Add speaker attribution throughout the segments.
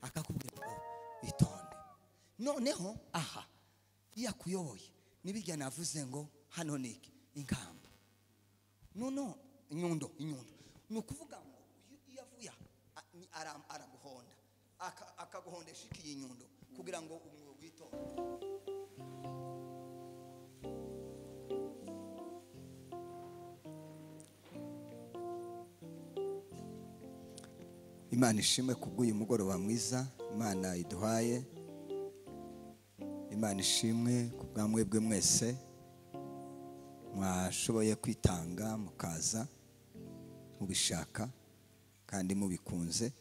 Speaker 1: Akakubwira ngo itonde. Noneho aha iyo akuyoboye nibijya navuze ngo hano niki inkamba. No inyundo ni ukuvuga ngo iyo avuya araguhonda akaguhondesha iki inyundo kugira ngo witonde. Imana ishimwe kubw'uyu mugoroba mwiza Imana iduhaye. Imana ishimwe kubwa mwebwe mwese mwashoboye kwitanga mukaza mubishaka kandi mubikunze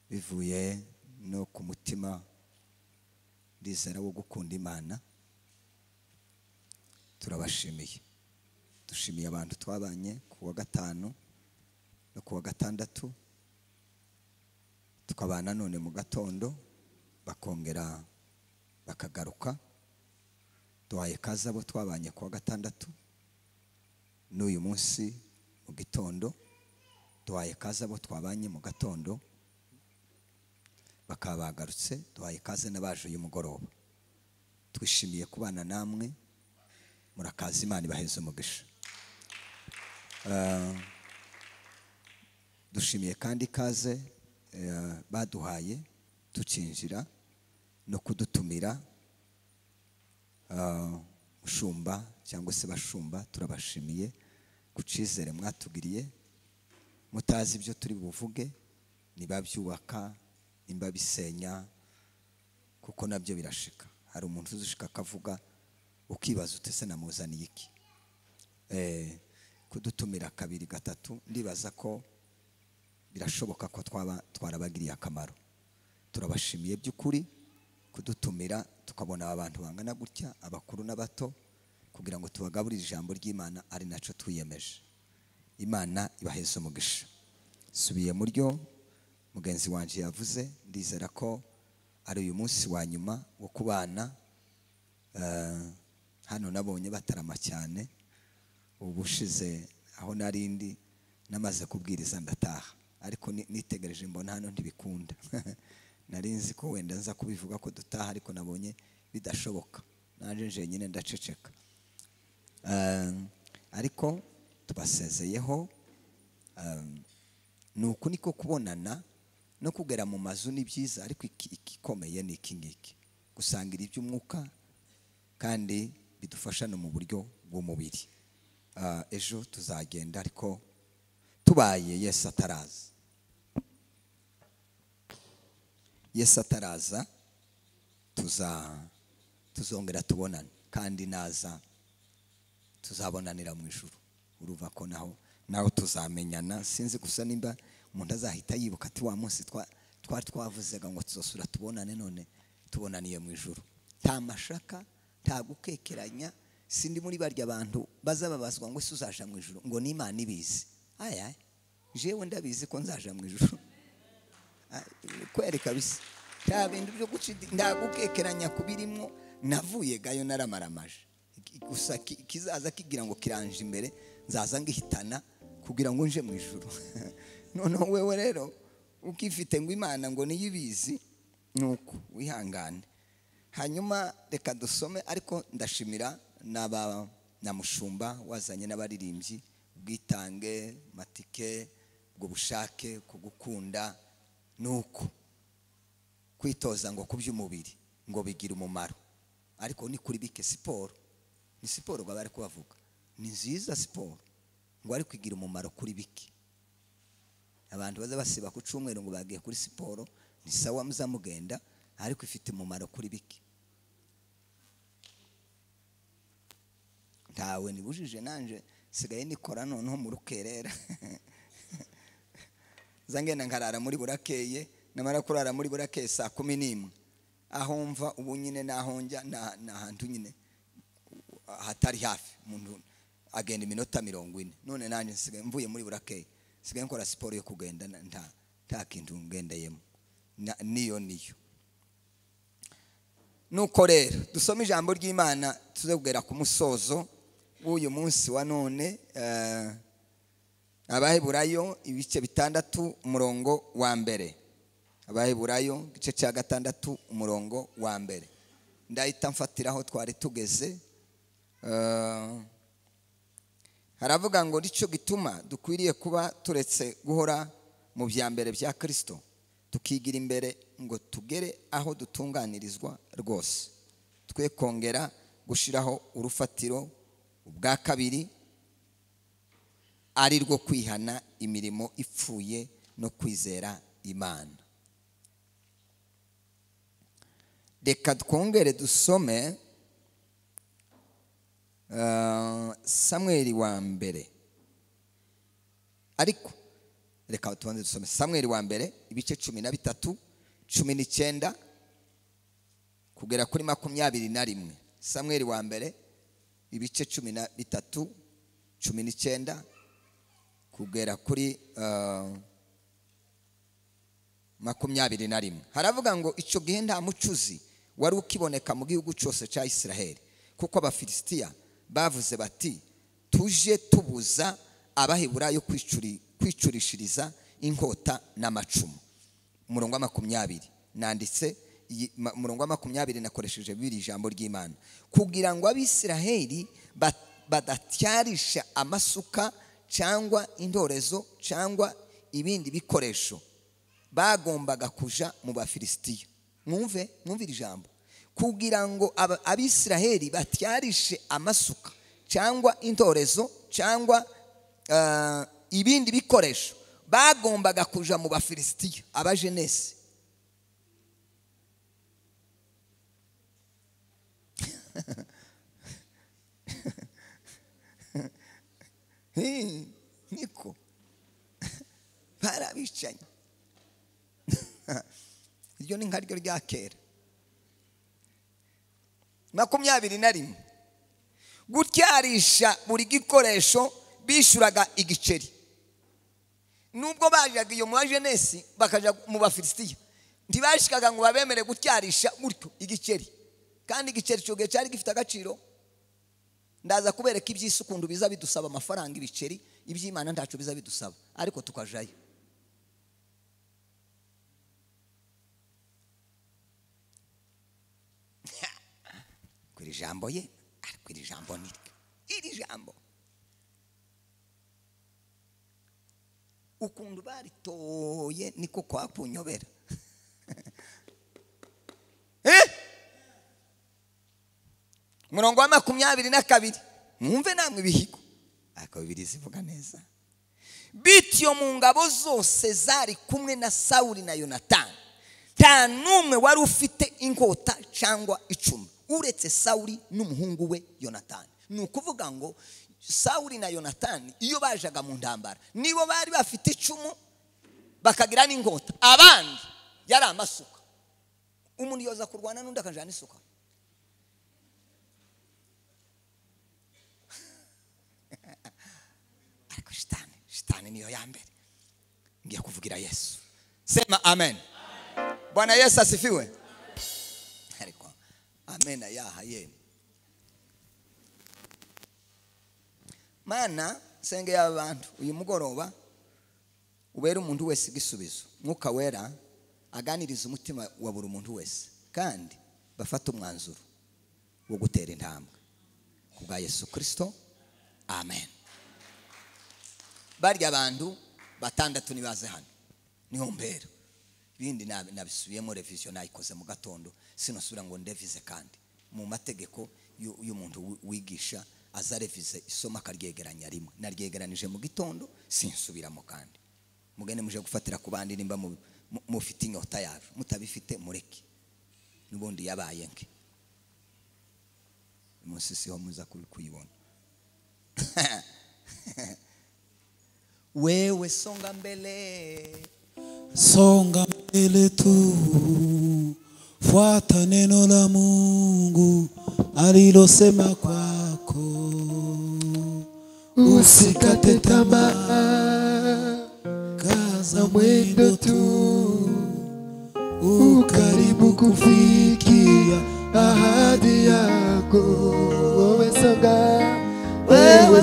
Speaker 1: bivuye no ku mutima ndizera wo gukunda Imana. Turabashimiye. Dushimiye abantu twabanye ku wa gatanu no ku wa gatandatu, tukabana none mu gatondo bakongera bakagaruka. Duhaye kaza abo twabanye ku wa gatandatu n'uyu munsi mu gitondo. Duhaye kaza abo twabanye mu gatondo bakaba bagarutse. Duhaye kaze n'abaje uyu mugoroba. Twishimiye kubana namwe. Murakaza, Imana ibaheze umugisha. Dushimiye kandi kaze baduhaye tucinjira no kudutumira. Mushumba cyangwa se bashumba, turabashimiye ku cyizere mwatugiriye. Mutazi ibyo turi buvuge, niba byubaka nimba bisenya, kuko nabyo birashika. Hari umuntu uzushika akavuga ukibaza utese namuzaniye iki. Kudutumira kabiri gatatu, ndibaza ko birashoboka ko twaba twarabagiriye akamaro. Turabashimiye by'ukuri kudutumira tukabona abantu bangana gutya, abakuru n'abato, kugira ngo tubagaburire ijambo ry'Imana ari naco twiyemeje. Imana ibaheze umugisha. Subiye muryo mugenzi wanje yavuze, ndizera ko ari uyu munsi wa nyuma wo kubana. Hano nabonye batarama cyane. Ubushize aho narindi namaze kubwiriza ndataha, ariko nitegereje mbona hano ntibikunda. Narinzi ko wenda nza kubivuga ko dutaha, ariko nabonye bidashoboka. Naje nje nyine ndaceceka. Ariko tubasezeyeho. Nuko niko kubonana no kugera mu mazu ni byiza, ariko ikikomeye ni iki ngiki, gusangira iby'umwuka kandi bidufasha no mu buryo bw'umubiri. Ejo tuzagenda, ariko tubaye Yesu ataraza. Yesu ataraza tuzongera tubonane, kandi naza tuzabonanira mu ijuru. Uruva ko naho tuzamenyana. Sinzi gusa nimba umuntu azahita yibuka ati wa munsi twari twavuzega ngo tuzosura tubonane, none tubonaniye mu ijuru. Nta mashaka, nta gukekeranya. Sindi muri barya abantu bazababazwa ngo ese uzaja mu ijuru, ngo n'Imana ibizi. Aya jewe ndabizi ko nzaja mu ijuru. Kweri kabisa. Nta bintu byo ndagukekeranya kubirimo. Navuye gayo naramaramaje. Gusa kizaza kigira ngo kiranje imbere, nzaza ngihitana kugira ngo nje mu ijuru. Noneho wewe rero ukifite ngo Imana ngo niyibizi, nuko wihangane. Hanyuma reka dusome, ariko ndashimira na mushumba wazanye n'abaririmbyi, ubwitange, matike, ubwo bushake kugukunda, nuko kwitoza ngo kuby'umubiri ngo bigira umumaro, ariko ni kuri bike. Siporo ni siporo ngo bari kubavuga ni nziza, siporo ngo ari kugira umumaro kuri bike. Abantu baza basiba ku cyumweru ngo bagiye kuri siporo, ni sawa muzamugenda, ariko ifite umumaro kuri bike. Ntawe nibujije, nanje sigaye nikora noneho mu rukerera. Zangenda nkarara muri burakeye, namara kurara muri burakeye saa 11, aho mva ubu nyine naho njya na hantu nyine hatari hafi, umuntu agenda iminota 40. None nanje nsigaye mvuye muri burakeye, sigaye nkora siporo yo kugenda, nta kintu ngendeyemo. Niyo. Nuko rero dusome ijambo ry'Imana tuze kugera ku musozo w'uyu munsi wa none. Abaheburayo ibice 6 umurongo wa mbere. Abaheburayo igice cya 6 umurongo wa 1. Ndahita mfatiraho twari tugeze. Haravuga ngo nicyo gituma dukwiriye kuba turetse guhora mu bya mbere bya Kristo, tukigira imbere ngo tugere aho dutunganirizwa rwose, twe kongera gushiraho urufatiro ubwa kabiri ari rwo kwihana imirimo ipfuye no kwizera Imana. Reka twongere dusome Samweli wa mbere. Ariko reka tubanze dusome Samweli wa mbere ibice 13 19 kugera kuri 21. Samweli wa mbere ibice 13 19 kugera kuri 21. Haravuga ngo icyo gihe nta mucuzi wari ukiboneka mu gihugu cyose cya Isiraheli, kuko Abafilisitiya bavuze bati tuje tubuza Abaheburayo kwicurishiriza inkota n'amacumu. Umurongo wa 20 nanditse umurongo wa 20 nakoresheje bibiri ijambo ry'Imana, kugira ngo Abisiraheli badatyarisha amasuka cyangwa indorezo cyangwa ibindi bikoresho bagombaga kuja mu Bafilisitiya. Mwumve ijambo, kugira ngo Abisiraheli batyarishe amasuka cyangwa intorezo cyangwa ibindi bikoresho bagombaga kuja mu Bafilisitiya, abajenesi. Niko barabicanye. Iryo ni nkaryo rya kera. 21. Gutyarisha buri gikoresho bishuraga igiceri. Nubwo bajaga iyo mu bajenesi bakaja mu Bafilisitiya, ntibashikaga ngo babemere gutyarisha gutyo igiceri. Kandi igiceri cyo cyari gifite agaciro. Ndaza kubereka iby'isukundu biza bidusaba amafaranga ibiceri, iby'Imana ntaco biza bidusaba, ariko tukajayo. Kwiri jambo ye, ariko iri jambo niryo. Iri jambo ukundu baritoye niko kwakunyobera. Umurongo wa 22. Mwumve namwe ibihigo. Ariko Bibiliya zivuga neza. Bityo mu ngabo zose zari kumwe na Sawuli na Yonatani, nta n'umwe wari ufite inkota cyangwa icumu uretse Sawuli n'umuhungu we Yonatani. Ni ukuvuga ngo Sawuli na Yonatani iyo bajaga mu ntambara nibo bari bafite icumu bakagira n'inkota, abandi yari amasuka. Umuntu yoza kurwana n'undi akajana isuka. Ariko shitani niyo ya mbere. Ngiye kuvugira Yesu. Sema amen. Bwana Yesu asifiwe. Ariko amen yaha ye. Mana senge y'abantu uyu mugoroba ubera umuntu wese igisubizo. Mwuka wera aganiriza umutima wa buri muntu wese, kandi bafata umwanzuro wo gutera intambwe kubwa Yesu Kristo. Amen. Barya abantu 6 nibaze hano niho mbera. Ibindi nabisubiyemo revision nayikoze mu gatondo, sinosubira ngo ndevize. Kandi mu mategeko y'umuntu wigisha aza revize isoma akaryegeranya rimwe. Naryegeranije mu gitondo sinsubiramo. Kandi mugende muje gufatira ku bandi nimba mufite inyota yawe, mutabifite mureke, nubundi yabaye nke. Umunsi siho muza kuyibona. Wewe songa mbele,
Speaker 2: songa mbele tu, fuata neno la Mungu alilosema kwako.
Speaker 3: Usikate tamaa, kaza mwendo tu, ukaribu kufikia ahadi yako. Wewe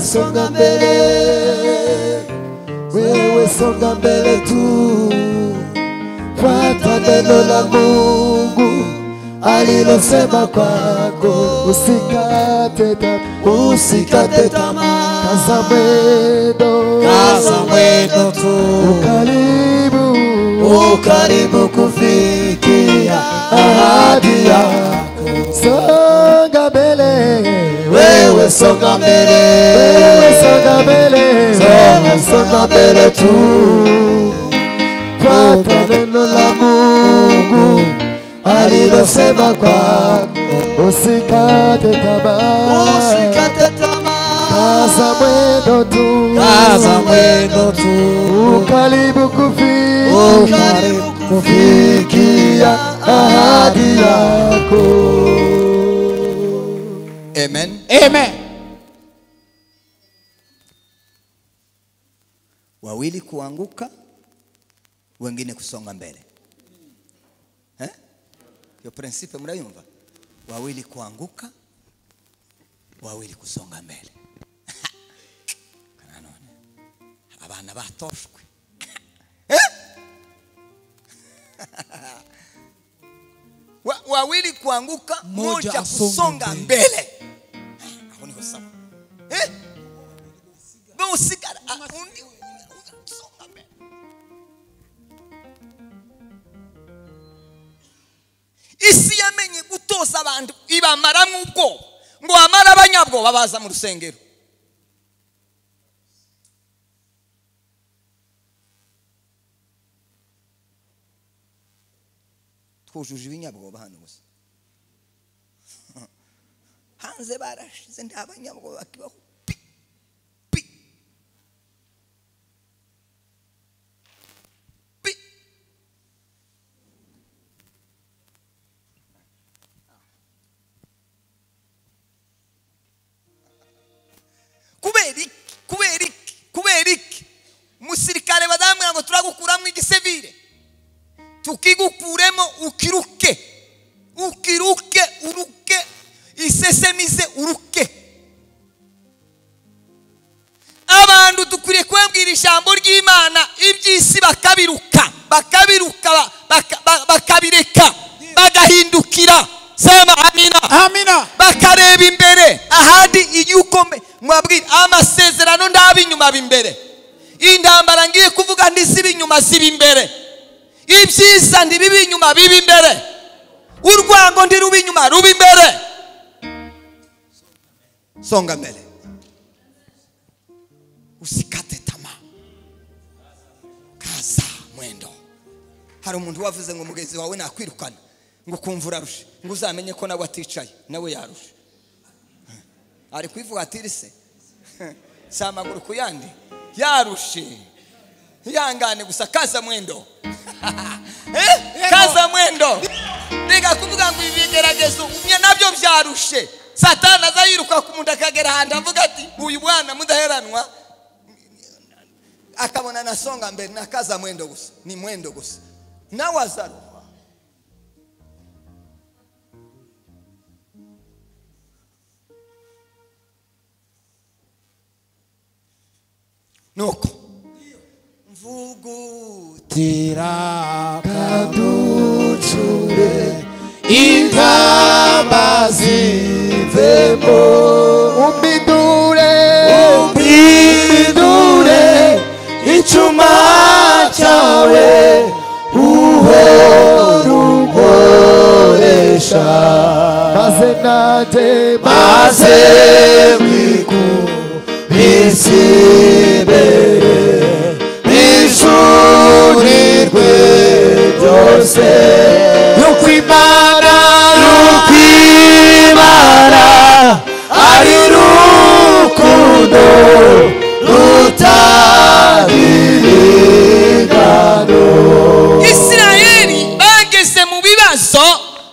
Speaker 3: songa mbele, wewe songa mbele tu, fuata neno la Mungu alilosema kwako. Usikate tamaa, usikate tamaa, kaza mwendo, kaza mwendo tu, ukaribu, ukaribu kufikia ahadi yako. Songa mbele, wewe songa mbele, wewe songa mbele, songa mbele tu, fuata neno la Mungu alilosema kwako. Usikate tamaa, usikate tamaa, kaza mwendo tu, kaza mwendo tu, ukaribu kufikia ahadi yako.
Speaker 1: Amen.
Speaker 2: Amen.
Speaker 1: Wawili kuanguka, wengine kusonga mbele. Yo principe mnayumva. Wawili kuanguka, wawili kusonga mbele. Kananone. Abana batoshwe. Wawili kuanguka, moja kusonga mbele. Aho niho sawa. Usikara undi kusonga mbele. Isi yamenye gutoza abantu ibamara mu bwoba, ngo amara abanyabwoba baza mu rusengero. Twujuje ibinyabwoba hano gusa. Hanze barashize nta banyabwoba bakibaho. Pi pi pi. Kubera iki umusirikare badamwira ngo turagukuramo igisevire, tukigukuremo ukiruke, ukiruke, uruke, isesemize, uruke. Abantu dukwiriye kubabwira ijambo ry'Imana, iby'isi bakabiruka, bakabiruka, bakabireka, bagahindukira. Sema amina.
Speaker 2: Amina.
Speaker 1: Bakareba imbere ahandi iyukome mwabwira amasezerano ndabi inyuma bimbere. Intambara ngiye kuvuga ndiziba inyuma ziba imbere. Ibyiza ndibibi inyuma biba imbere. Urwango ndiruba inyuma ruba imbere. Songa mbele. Usikate tamaa. Kaza mwendo. Hari umuntu wavuze ngo mugezi wawe nakwirukana, ngo kumvura arushe, ngo uzamenye ko nawe aticaye, nawe yarushe. Ari kwivuga atirise si amaguru kuyandi, yarushe. Yangane gusa, kaza mwendo. Kaza mwendo. Rega kuvuga ngo ibigeragezo umye nabyo byarushe. Satani azayiruka ku muntu akagera ahantu avuga ati uyu mwana mudaheranwa, akabona nasonga mbere na kaza mwendo gusa, ni mwendo gusa, nawe azaruha. Nuko mvugutira
Speaker 3: kaducure intama zivemo, umbindure, umbindure icyuma cyawe uhora unkoresha, maze nanjye, maze mwikubise imbere bishurirwe byose. Yuko Imana, yuko Imana ari rukundo rutagira ingano.
Speaker 1: Isirayeli bageze mu bibazo,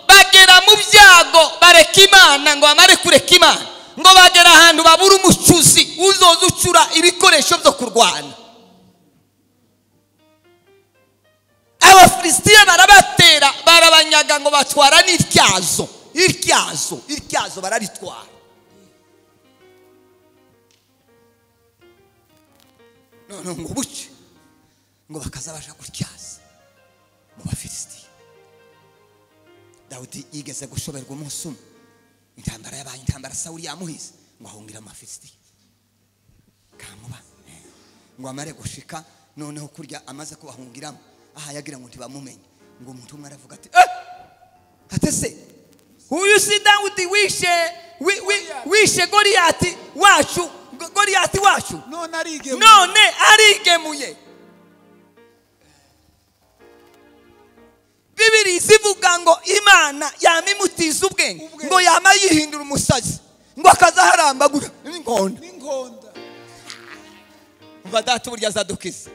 Speaker 1: bagera mu byago, bareka Imana ngo bamare kureka Imana, ngo bagera ahantu babura umucuzi uzoza ucura ibikoresho byo kurwana. Abafilisitiya barabatera, barabanyaga ngo batwara n'ityazo, ityazo, ityazo bararitwara. None ngo buce ngo bakaza baja gutyaza mu Bafilisitiya. Dawudi yigeze gushoberwa umunsi umwe, intambara yabaye intambara, Sawuli yamuhize ngo ahungira Amafilisitiya kamuba, ngo amare gushika noneho kurya amaze kubahungiramo, aha yagira ngo ntibamumenye, ngo umuntu umwe aravuga ati ate se uyu si Dawudi wishe Goliyati wacu, Goliyati wacu none arigemuye. Bibiri zivuga ngo Imana yamimutiza ubwenge, ngo yama yihindura umusazi, ngo akazaharambagura n'inkonda. Umva data uburyo azadukiza.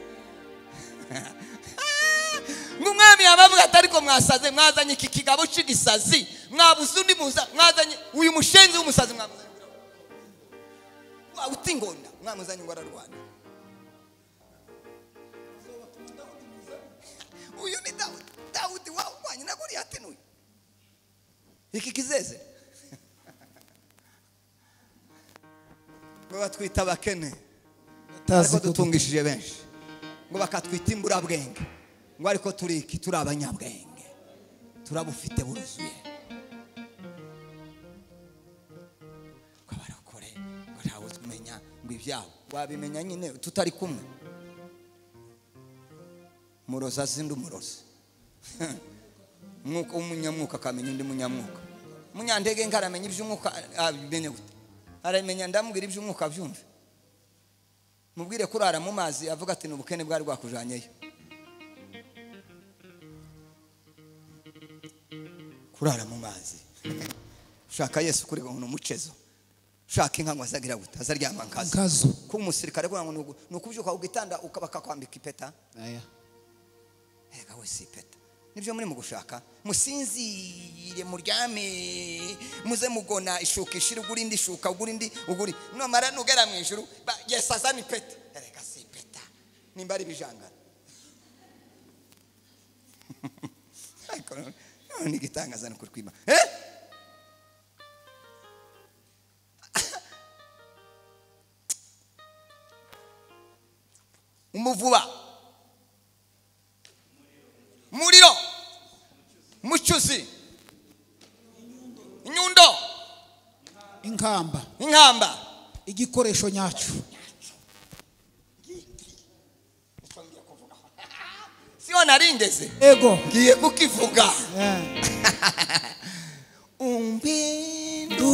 Speaker 1: Ngo umwami yabavuga ati ariko mwasaze, mwazanye iki kigabo c'igisazi, mwabuze undi muza, mwazanye uyu mushenzi w'umusazi, mwamuzanye uti ingonda, mwamuzanye ngo ararwana. Uyu ni Dawudi, Dawudi wawanye na Goliyati n'uyu. Iki kizeze ngo batwita abakene ariko dutungishije benshi, ngo bakatwita imburabwenge, ngo ariko turi iki? Turi abanyabwenge, turabufite buruzuye. Ngo barakore ngo ntawe umenya ngo ibyabo wabimenya nyine tutari kumwe. Murozi azinda umurozi, mwuka umunyamwuka akamenya undi munyamwuka, munyandege ngaramenya iby'umwuka abimenye gute? Aramenya ndamubwira iby'umwuka abyumve, mubwire kurara mu mazi avuga ati n'ubukene bwari bwakujanyeyo. Kurara mu mazi ushaka Yesu kuri ngo umucezo, ushaka inka ngo azagira gute? Azaryama nkazo. Ko umusirikare kugira ngo nukubyuka ugitanda ukabakakwambika ipeta, aya ega we si ipeta nibyo muri mu gushaka, musinzire muryame muze mugona ishuka ishira ugura indi shuka ugura indi uguri, nomara nugera mu ijuru Yesu azana ipeta. Erega si ipeta nimba ari bijangara. Ariko none igitangaza ni ukuri kwima. Umuvuba, muriro, mucuzi, inyundo,
Speaker 2: inkamba,
Speaker 1: inkamba,
Speaker 2: igikoresho nyacu.
Speaker 1: Siyo naringeze
Speaker 2: ego
Speaker 1: ngiye kukivuga. Umpindure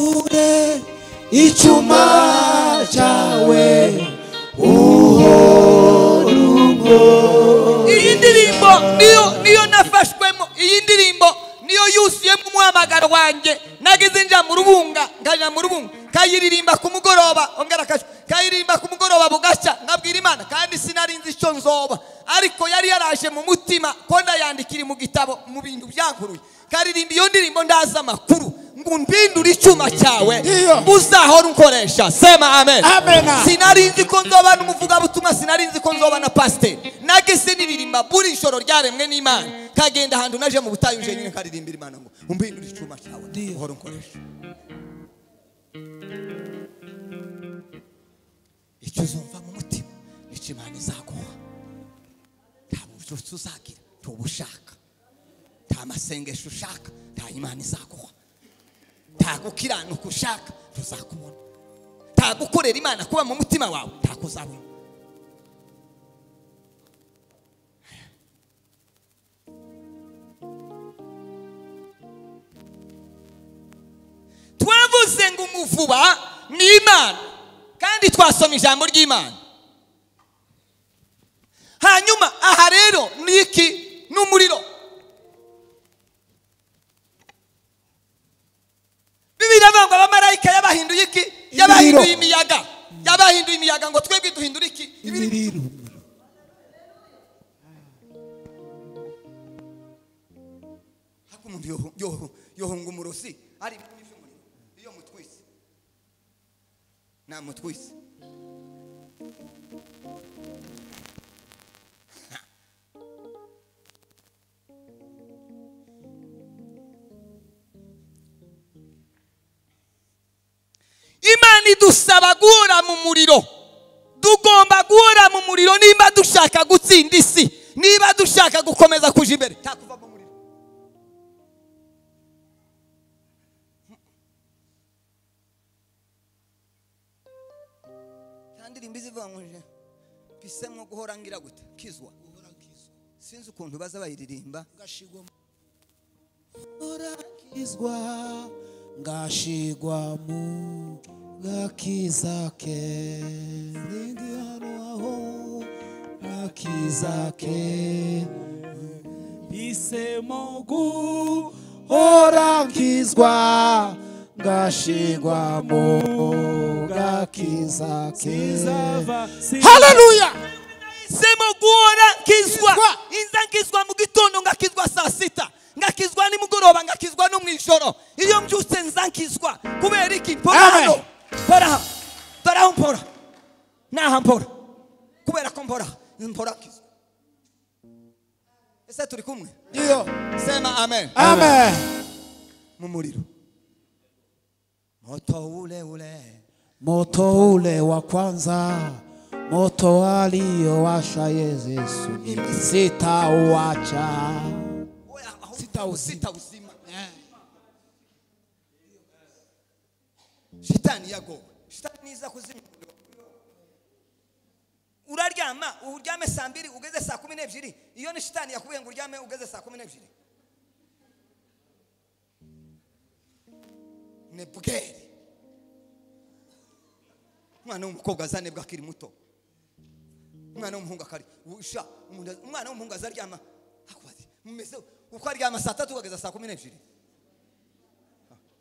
Speaker 3: icyuma cyawe uhorungo.
Speaker 1: Iyi ndirimbo niyo nafashwemo, iyi ndirimbo niyo yusuyemo umuhamagaro wanjye. Nageze nja mu rubunga, ngaja mu rubunga kayiririmba ku mugoroba, ongera kasho kayiririmba ku mugoroba bugacya, nkabwira Imana, kandi sinarinzi icyo nzoba, ariko yari yaraje mu mutima ko ndayandikira mu gitabo mu bintu byankuruye. Karirimba iyo ndirimbo ndaza amakuru ngo umpindure icyuma cyawe uzahora unkoresha. Sema amen. Sinarinzi ko nzoba n'umuvugabutumwa, sinarinzi ko nzoba na pasiteri. Nageze niririmba buri ijoro ryaremwe n'Imana, kagenda ahantu naje mu butayu nje nyine karirimbira Imana ngo umpindure icyuma cyawe uhora unkoresha. Icyo uzumva mu mutima nicyo Imana izaguha. Nta bubyutse uzagira ntubushaka, nta masengesho ushaka nta Imana izaguha, nta gukiranuka ushaka ntuzakubona, nta gukorera Imana kuba mu mutima wawe ntakuzabona. Twavuze ngo umuvuba ni Imana, kandi twasoma ijambo ry'Imana. Hanyuma aha rero ni iki? N'umuriro. Bibiri avuga ngo abamarayika yabahinduye iki? Yabahinduye imiyaga. Yabahinduye imiyaga ngo twebwe duhindure iki?
Speaker 2: Imiriro.
Speaker 1: Hako umuntu yohunga umurozi ari iby'umuriro iyo mutwise namutwise. Imana idusaba guhora mu muriro. Tugomba guhora mu muriro nimba dushaka gutsinda isi, niba dushaka gukomeza kuja imbere. Takuva mu muriro. Ndirimbo izivuga ngo nje mpisemo guhora ngira gute kizwa. Sinzi ukuntu baza bayiririmba.
Speaker 2: Ngashigwa ngashigwa mu gakiza ke ndi hano aho gakiza ke mpisemo guhora nkizwa ngashigwa mu gakiza ke. Haleluya.
Speaker 1: Sema guhora nkizwa. Inza nkizwa mu gitondo, ngakizwa saa sita, ngakizwa nimugoroba, ngakizwa no mwijoro. Iyo mbyutse nza nkizwa. Kubera iki? Mpora hano, mpora mpora mpora naha mpora, kubera ko mpora mpora nkizwa. Ese turi kumwe?
Speaker 2: Ndio.
Speaker 1: Sema amen.
Speaker 2: Amen.
Speaker 1: Mu muriro moto ule ule,
Speaker 2: moto ule wa kwanza, moto aliyowasha Yesu sitauacha.
Speaker 1: Sitauzima. Shitani yagowe. Shitani iza kuzima. Uraryama, uryame saa 2 ugeze saa 12. Iyo ni shitani yakubwiye ngo uryame ugeze saa 12. Nebugeri. Umwana w'umukobwa azanebwa akiri muto. Umwana w'umuhungu akari usha, umwana w'umuhungu azaryama akwazi mumeze uko aryama saa 3 ukageza saa 12.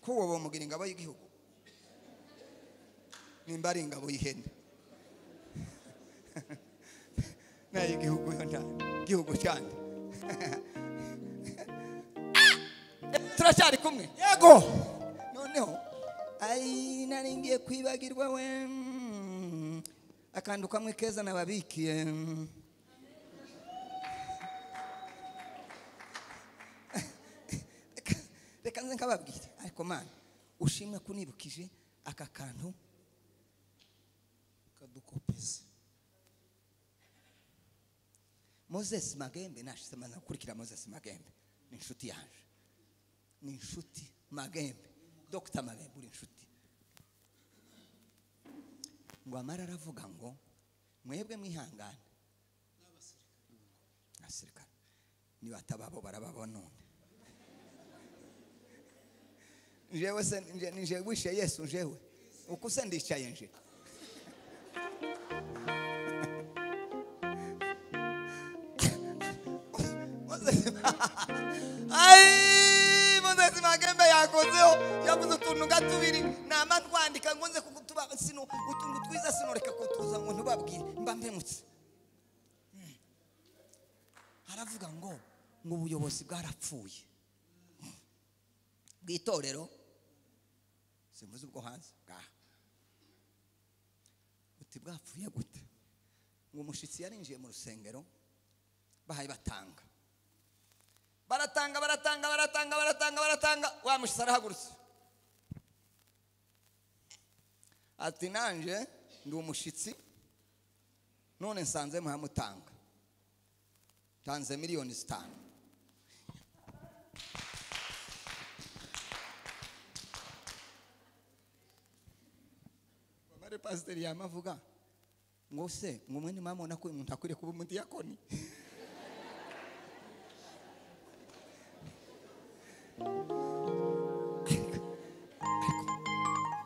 Speaker 1: Ko wowe mugira ingabo y'igihugu nimba ari ingabo y'ihene nayo igihugu yo nta gihugu cyane. Turacyari kumwe?
Speaker 2: Yego.
Speaker 1: Noneho ai nari ngiye kwibagirwa we akantu kamwe keza nababikiye. Reka nze nkababwire. Ariko mana ushimwe kunibukije aka kantu
Speaker 2: kadukopeze.
Speaker 1: Moses Magembe, nashize maze gukurikira Moses Magembe, ni inshuti yanje, ni inshuti Magembe, Dr. Magembe uri inshuti. Ngo amara aravuga ngo mwebwe mwihangane n'abasirikare niba atababo barababo none. Njewe se nje wishe Yesu njewe uko se ndicaye nje. Ai Moses Magembe yakozeho yavuze utuntu gatubiri nama twandika ngo nze kutuba sino utuntu twiza sino reka kutuza ngo ntubabwire mba mpemutse. Aravuga ngo ngo ubuyobozi bwarapfuye bw'itorero, simvuze ubwo hanze bwaha. Uti bwapfuye gute? Ngo umushitsi yarinjiye mu rusengero bahaye batanga baratanga baratanga baratanga baratanga baratanga, wa mushitsi arahagurutse ati nanje ndi umushitsi none nsanze muhamutanga tanze miliyoni 5. Mare pastor yamavuga ngo se ngo mwene mama ko umuntu akwiriye kuba umudiyakoni.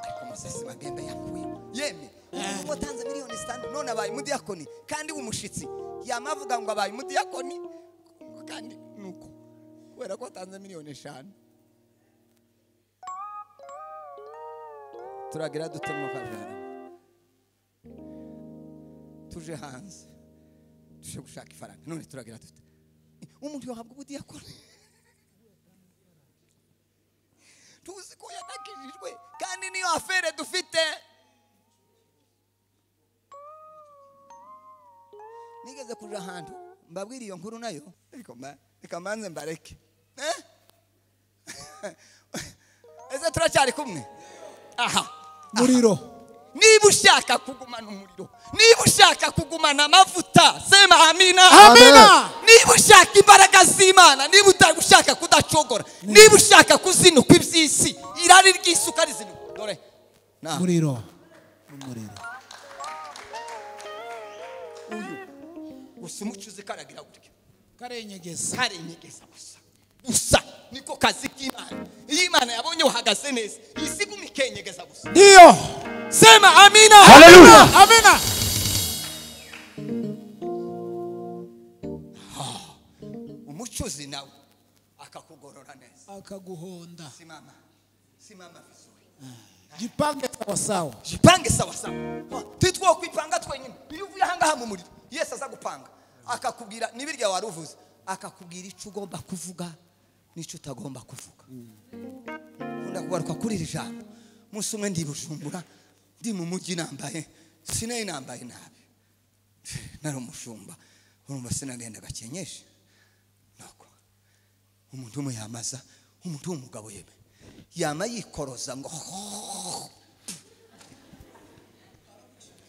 Speaker 1: Ariko Moses Magembe yakuye yemwe uwo tanze miliyoni 5 none abaye umudiyakoni kandi umushitsi yamavuga ngo abaye umudiyakoni kandi nuko kubera ko atanze miliyoni 5. Turagira dute mu kajana tuje hanze tuje gushaka ifaranga none turagira dute umuntu yohabwa ubudiyakoni tuzi ko yanakijijwe kandi niyo afere dufite. Nigeze kuja ahantu mbabwira iyo nkuru nayo ariko reka mbanze mbareke. Ese turacyari kumwe? Aha
Speaker 2: muriro.
Speaker 1: Niba ushaka kugumana umuriro, niba ushaka kugumana amavuta, sema amina.
Speaker 2: Amina.
Speaker 1: Niba ushaka imbaraga z'Imana, niba ushaka kudacogora, niba ushaka kuzinukwa iby'isi, irari ry'isuka rizinuka. Dore
Speaker 2: muriro, umuriro.
Speaker 1: Gusa umucuzi karagira gutya
Speaker 2: karenyegeza
Speaker 1: karenyegeza gusa gusa niko kazi k'Imana. Iyo Imana yabonye uhagaze neza isiguma ikenyegeza gusa.
Speaker 2: Ndio.
Speaker 1: Sema amina.
Speaker 3: Haleluya.
Speaker 2: Amina.
Speaker 1: Umucuzi nawe akakugorora neza,
Speaker 2: akaguhonda.
Speaker 1: Simama, simama vizuri.
Speaker 2: Jipange sawa sawa.
Speaker 1: Jipange sawa sawa. Titwo kwipanga twenyine. Iyo uvuye ahangaha mu muriro, Yesu aza gupanga akakubwira nibirya waruvuze, akakubwira ico ugomba kuvuga nico utagomba kuvuga. Nkunda kugaruka kuri iri jambo. Umunsi umwe ndi Bujumbura, ndi mu mujyi nambaye, sinari nambaye nabi. Nari umushumba, urumva sinagenda gakenyeshe. Nuko umuntu umwe yamaza, umuntu w'umugabo yeme yama yikoroza ngo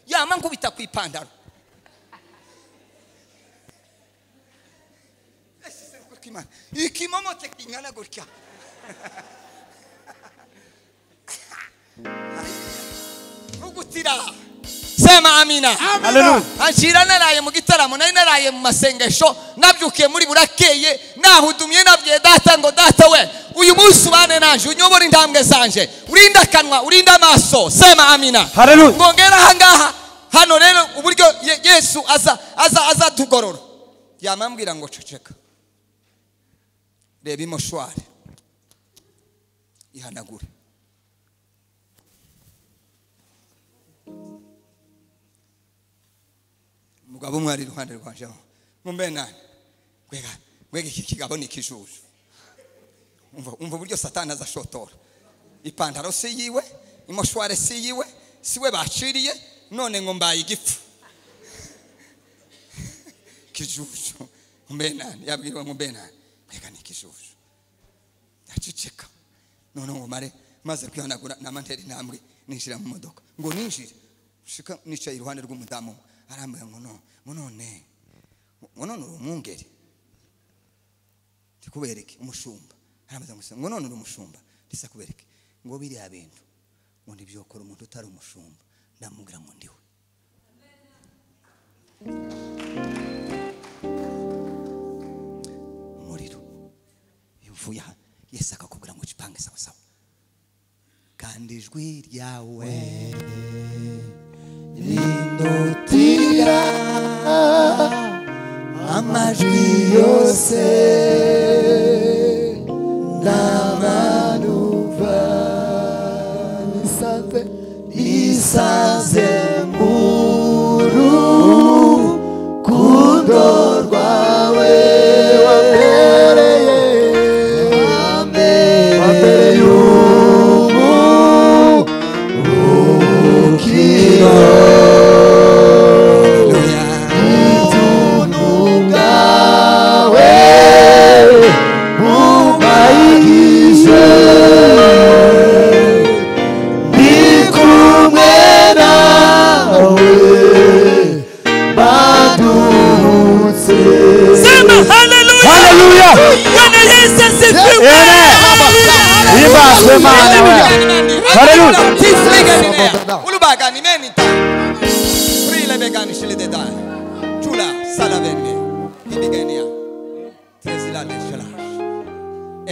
Speaker 1: yama nkubita ku ipantaro. Ikimomote kingana gutya. Rugutira. Sema amina.
Speaker 3: Haleluya.
Speaker 1: Anshira naraye mu gitaramo, nari naraye mu masengesho, nabyukiye muri burakeye, nahudumye nabwiye data ngo data we, uyu munsi ubane nanje, unyobore intambwe zanje, urinda akanwa, urinda amaso. Sema amina.
Speaker 3: Haleluya.
Speaker 1: Ngongera ahangaha hano rero uburyo Yesu aza aza aza tugorora. Yamambwira ngo ceceka. Reba imoshwari ihanagure. Umugabo umwe ari iruhande rwanje mumbe nani gwega gwega iki kigabo ni kijuju. Umva uburyo Satani azashotora. Ipantaro si yiwe, imoshware si yiwe, siwe baciriye, none ngo mbaye igipfu kijuju. Mumbe nani yabwirwa mumbe nani gwega ni kijuju. Aciceka. None ngo mare maze kwihanagura namantera intambwe ninjira mu modoka. Ngo ninjire shika nicaye iruhande rw'umudamu arambwira ngo no ngo none ngo none uri umwungeri ndikubereke umushumba. Arambaza ngo none uri umushumba ndisa kubereke ngo biriya bintu ngo ndibyokora umuntu utari umushumba. Ndamubwira ngo ndiwe. Umuriro yuvuye aha Yesu akakubwira ngo jipange sawa sawa. Kandi ijwi ryawe
Speaker 3: rindutira amajwi yose n'amanumva nisanze nisanze mu rukundo rwawe wambereye wambereye ubukiro.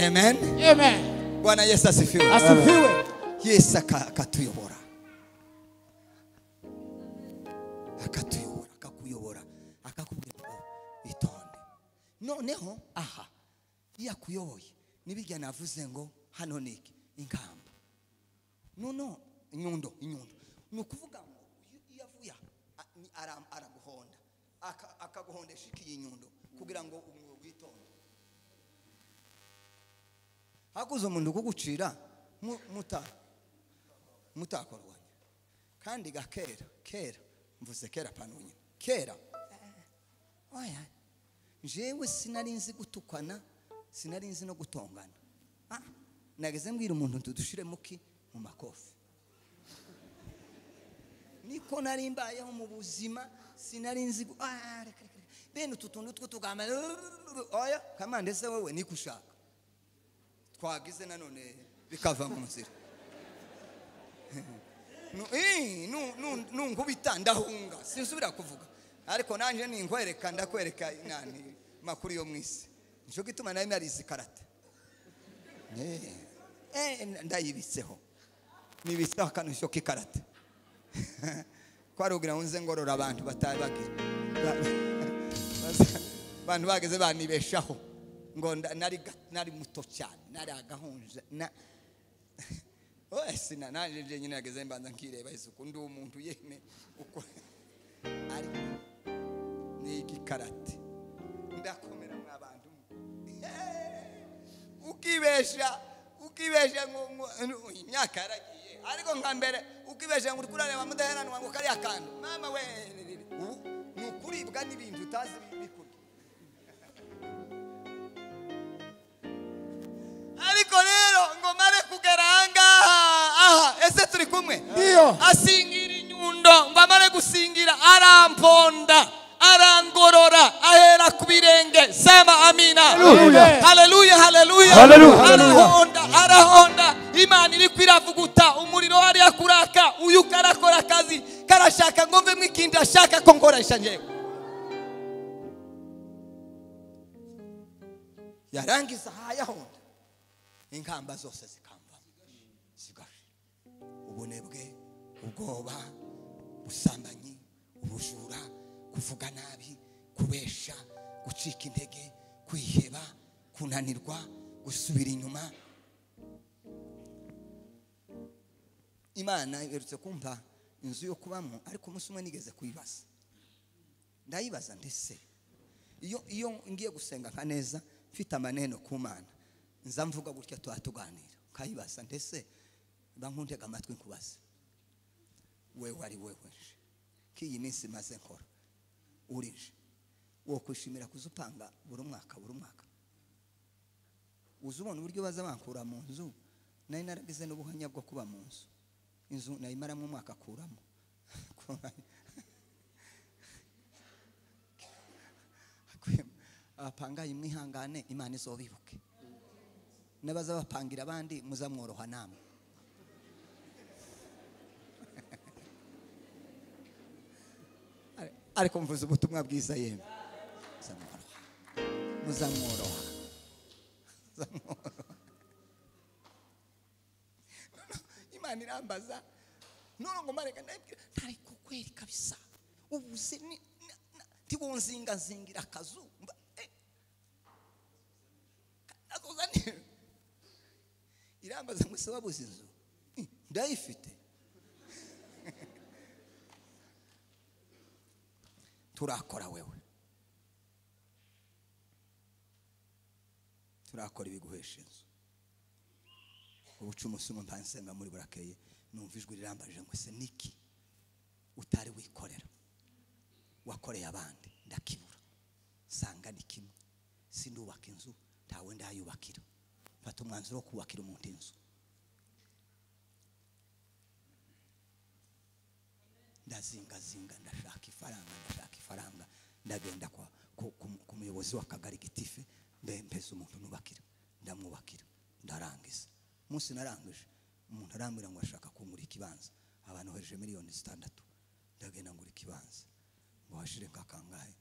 Speaker 1: Amen.
Speaker 2: Amen.
Speaker 1: Bwana Yesu asifiwe.
Speaker 2: Asifiwe.
Speaker 1: Yesu akatuyobora. Akatuyobora, akakuyobora, akakubwira ngo itonde. Noneho aha yakuyoboye nibijya navuze ngo hano niki inkamba. No inyundo inyundo. Nukuvuga ngo iyo avuya araguhonda. Akaguhondesha iki inyundo kugira ngo witonde. Hakuze umuntu kugucira mutakorwanya. Kandi gakera kera mvuze kera pano nyine kera oya jewe sinari nzi gutukana, sinari nzi no gutongana. Nageze mbwira umuntu tudushire muki mu makofi. Niko nari mbayeho mu buzima, sinari nzi reka bene utu tuntu tw'utugamba oya kamande se wewe nikushaka twagize nanone bikava mu nzira. Nungubita ndahunga sinsubira kuvuga. Ariko nanje ninkwereka ndakwereka nani makuru yo mwisi. Nico gituma nayo narizi karate. Ndayibitseho. Nibitseho akantu k'ikarate. Kwarugira unze ngorora abantu batabagira. Abantu bageze banibeshaho ngo nari muto cyane, nari agahunje na sina nanje nje nyine nageze mbanza nkireba isuku ndi umuntu yeme uko ariko ni igikarate ndakomera mwabantu. Ukibesha ngo imyaka yaragiye ariko nka mbere ukibesha ngo uri kurareba mudaheranwa ngo kariya kantu mama we ni ukuribwa n'ibintu utazi bikurya. Ariko rero ngo mare kugera ahangaha aha ese turi kumwe?
Speaker 2: Ndio.
Speaker 1: Asingira inyundo ngo amare gusingira aramponda arangorora ahera ku birenge. Sema amina. Haleluya, haleluya, arahonda arahonda. Imana iri kwiravuguta umuriro hariya kuraka uyu karakora akazi karashaka ngo mve mwikindi ashaka ko nkoresha njewe. Yarangiza hayahonda inkamba zose zikamba zigashira. Ubunebwe, ubwoba, ubusambanyi, ubujura, kuvuga nabi, kubesha, gucika intege, kwiheba, kunanirwa, gusubira inyuma. Imana iherutse kumpa inzu yo kubamo ariko umunsi umwe nigeze kuyibaza. Ndayibaza ndese iyo ngiye gusenga nka neza mfite amaneno ku Mana nza mvuga gutya twatuganira ukayibaza ndese bankuntega amatwi nkubaza wewe ari wewe kiyi minsi maze nkora urije wo kwishimira kuzupanga buri mwaka buri mwaka uzubona uburyo baza bankura mu nzu. Nari naragize n'ubuhamya bwo kuba mu nzu, inzu nayimaramo umwaka akuramo abapangayi mwihangane Imana izobibuke n'abaza bapangira abandi muzamworoha namwe. Ariko mvuze ubutumwa bwiza yemwe muzamworoha muzamworoha. Imana irambaza none ngo mareka ndabwira ntari kukweri kabisa ubuze ntiwonzinga zingira akazu irambaza ngo se wabuze inzu ndayifite. Turakora wewe, turakora ibiguhesha inzu. Ubuca umunsi umwe mpansenga muri burakeye numva ijwi rirambaje ngo se niki utari wikorera wakoreye abandi ndakibura sanga ni kimwe sindubaka inzu ntawe ndayubakira mfata umwanzuro wo kubakira umuntu inzu. Ndazingazinga ndashaka ifaranga ndagenda kwa ku muyobozi w'akagari gitife mbese umuntu nubakira ndamwubakira ndarangiza. Umunsi narangije umuntu arambwira ngo ashaka kungura ikibanza abantu hereje miliyoni 6 ndagenda ngura ikibanza ngo hashire nkakangahe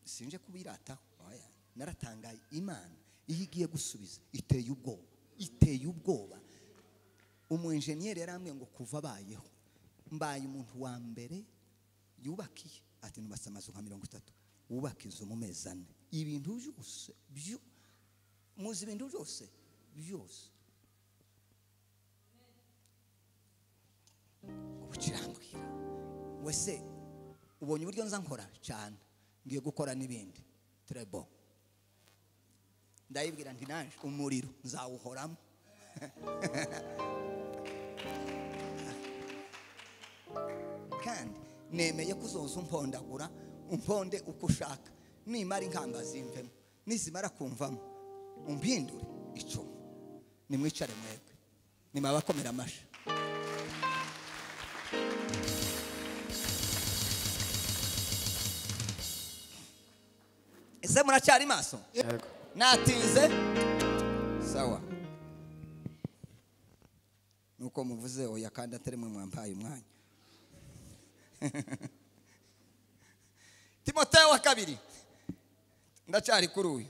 Speaker 1: sinje kubirata oya naratangaye. Imana iyo igiye gusubiza iteye ubwoba iteye ubwoba. Umu engineer yarambwiye ngo kuva abayeho mbaye umuntu wa mbere yubakiye ati nubatse amazu nka 30 wubaka inzu mu mezi 4 ibintu byose byo muzi ibintu byose byose ubukirambwira wese ubonye uburyo nza nkora cyane ngiye gukora n'ibindi trebo ndayibwira nti nanje umuriro nzawuhoramo. Kandi nemeye kuzoza umpondagura umponde uko ushaka nimara inkamba zimvemo nizimara kumvamo umpindure icumu. Nimwicare mwebwe nimabakomera amashi. Ese muracyari maso?
Speaker 4: Yego.
Speaker 1: Natinze? Sawa. Nuko muvuze oya kandi atari mwe mwampaye umwanya. Timoteyo wa kabiri, ndacyari kuri uyu.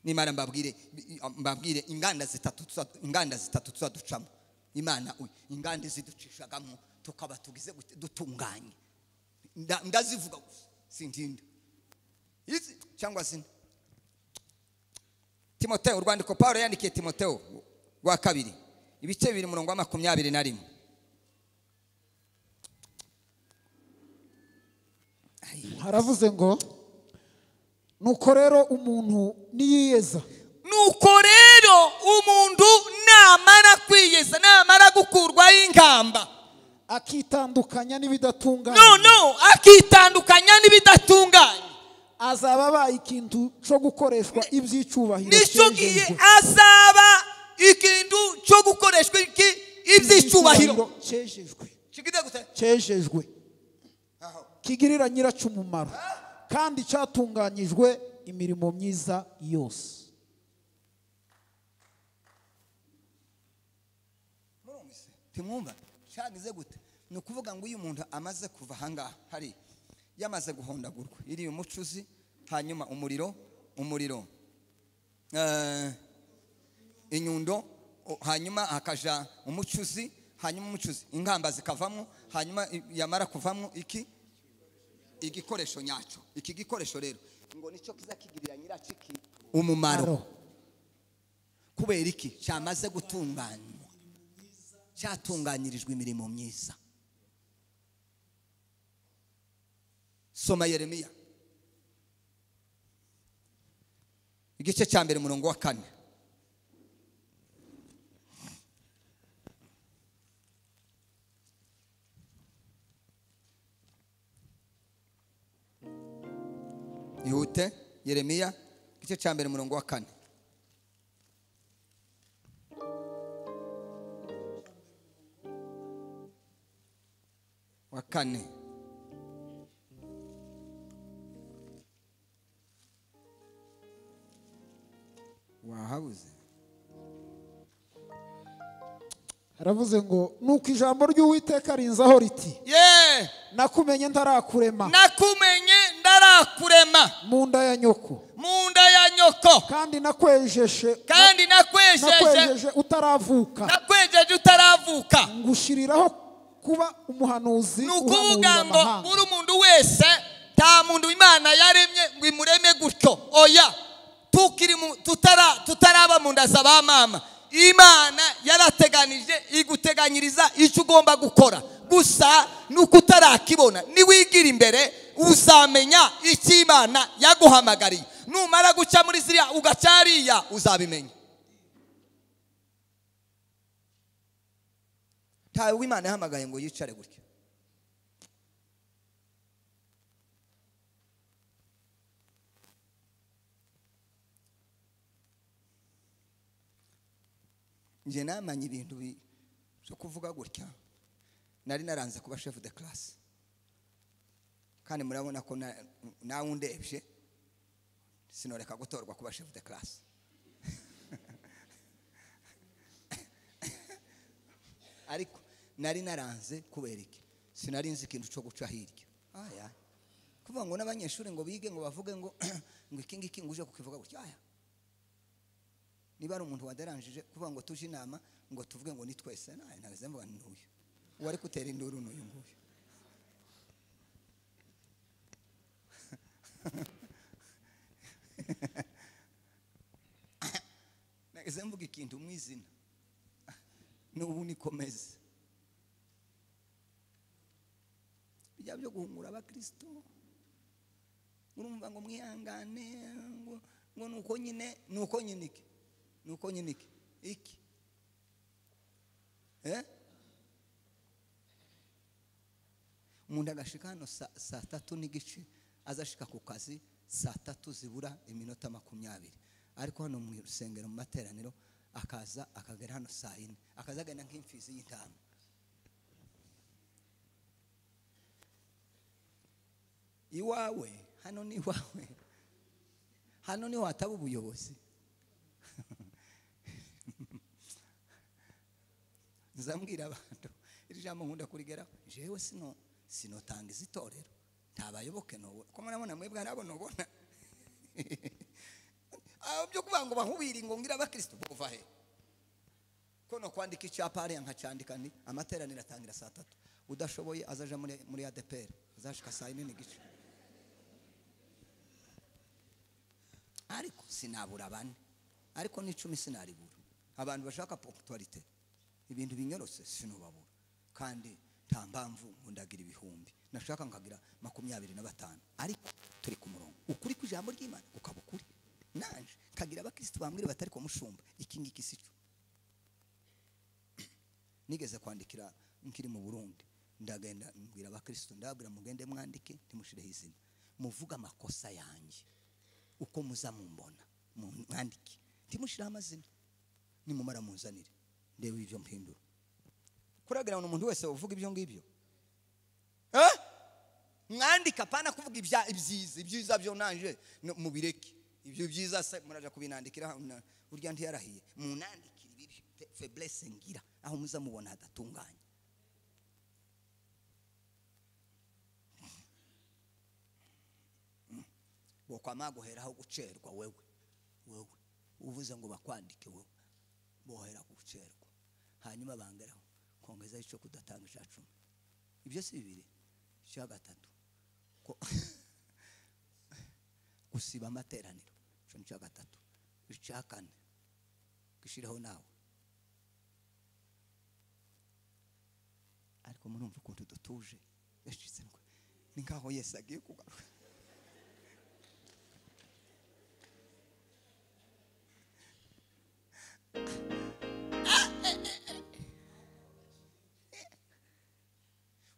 Speaker 1: Nimara mbabwire inganda zitatu tuzaducamo. Imana inganda ziducishagamo tukaba tugize dutunganye. Ndazivuga gusa sintinda. Izi cyangwa zine. Timoteyo, urwandiko Paulo yandikiye Timoteyo rwa kabiri, ibice 2 umurongo wa 21.
Speaker 2: Haravuze ngo nuko rero umuntu niyiyeza,
Speaker 1: nuko rero umuntu namara kwiyeza, namara gukurwa ingamba,
Speaker 2: akitandukanya n'ibidatunganye,
Speaker 1: no akitandukanya n'ibidatunganye,
Speaker 2: azaba abaye ikintu cyo gukoreshwa iby'icyubahiro.
Speaker 1: Nicyo gihe azaba ikintu cyo gukoreshwa iby'icyubahiro
Speaker 2: cyejejwe, cyejejwe, kigirira nyiraco umumaro, kandi cyatunganyijwe imirimo myiza yose.
Speaker 1: Timwumva cyagize gute? Ni ukuvuga ngo uyu muntu amaze kuva ahangaha hari yamaze guhondagurwa iri umucuzi, hanyuma umuriro inyundo, hanyuma hakaja umucuzi, hanyuma umucuzi ingamba zikavamo, hanyuma yamara kuvamo iki igikoresho nyacyo. Iki gikoresho rero ngo nicyo kizakigirira nyiraciki umumaro. Kubera iki? Cyamaze gutunganywa, cyatunganyirijwe imirimo myiza. Soma Yeremiya igice cya 1 umurongo wa 4. Ihute. Yeremiya igice cya 1 umurongo wa 4. Wa 4. Wahabuze.
Speaker 2: Haravuze ngo nuko ijambo ry'Uwiteka rinzaho riti, nakumenye ntarakurema,
Speaker 1: nakumenye ndarakurema
Speaker 2: mu nda ya nyoko,
Speaker 1: mu nda ya nyoko,
Speaker 2: kandi nakwejeje,
Speaker 1: kandi nakwejeje
Speaker 2: utaravuka,
Speaker 1: nakwejeje utaravuka,
Speaker 2: ngushiriraho kuba umuhanuzi.
Speaker 1: Nukuvuga ngo buri muntu wese, ta muntu Imana yaremye ngo imureme gutyo, oya. Tukiri tutaraba mu nda za ba mama, Imana yarateganije iguteganyiriza icyo ugomba gukora. Gusa nuko utarakibona, niwigira imbere uzamenya icyo Imana yaguhamagariye. Numara guca muri ziriya ugacariya uzabimenya. Ntawe Imana yahamagaye ngo yicare gutya. Nje namanye ibintu byo kuvuga gutya, nari naranze kuba chef de classe, kandi murabona ko nawe undebye sinoreka gutorwa kuba chef de classe. Ariko nari naranze kubera iki? Sinari nzi ikintu cyo guca hirya. Aya kuvuga ngo n'abanyeshuri ngo bige ngo bavuge ngo ngo iki ngiki nguje kukivuga gutya. Aya niba ari umuntu waderanjije kuvuga ngo tuje inama ngo tuvuge ngo ni twese, naze mvuga n'uyu wari kutera induru n'uyu nguyu. Naze mvuga ikintu mwizina n'ubu nikomeze. Bijya byo guhumura abakristo, urumva ngo mwihangane, ngo nuko nyine, nuko nyine iki, nuko nyine iki iki umuntu agashika hano saa 3:15, azashika ku kazi saa 3 zibura iminota 20, ariko hano mu rusengero mu materaniro akaza akagera hano saa 4, akaza agenda nk'imfizi y'intama. Iwawe hano ni iwawe, hano ni wataba ubuyobozi. Nzambwira abantu Iri jambo nkunda kurigera. Jewe sinotanga izitorero. Ntabayoboke no. Ko murabona mwebwe arabo nobona. Byo kuvuga ngo bahubiri ngo ngira abakristo bova he. Ko no kwandika icyapa ari nkacyandika ni amateraniro atangira saa 3. Udashoboye azaja muri ADPR azashika saa 4:15. Ariko sinabura bane. Ariko ni 10 sinaribura. Abantu bashaka ponctualité. Ibintu binyorose sinubabura. Kandi nta mpamvu ngundagira ibihumbi. Nashaka nkagira 25. Ariko turi ku murongo. Ukuri ku ijambo ry'Imana ukaba ukuri. Nanje kagira abakristo bambwira batari ko mushumba iki ngiki sico. Nigeze kwandikira nkiri mu Burundi ndagenda mbwira abakristo ndabwira mugende mwandike ntimushireho izina muvuga amakosa yanjye uko muzamumbona mwandike ntimushire amazina nimumara munzanire ndebe ibyo mpindura. Kuragira umuntu wese uvuga ibyo ngibyo mwandika pana kuvuga ibyiza ibyiza byo nanje mubireke ibyo byiza se muraja kubinandikira urya ntiyarahiye munandikira ibibi faiblesse ngira aho muzamubona hadatunganye. Bokwama guheraho gucerwa wewe uvuze ngo bakwandike wewe bohera gucerwa hanyuma bangeraho kongeza ico kudatanga ica 10 ibyo si bibiri cya gatatu ko gusiba amateraniro cyo cya gatatu icya kane gishiraho nawe. Ariko murumva ukuntu dutuje yashitse ngo ni nkaho Yesu agiye kugaruka.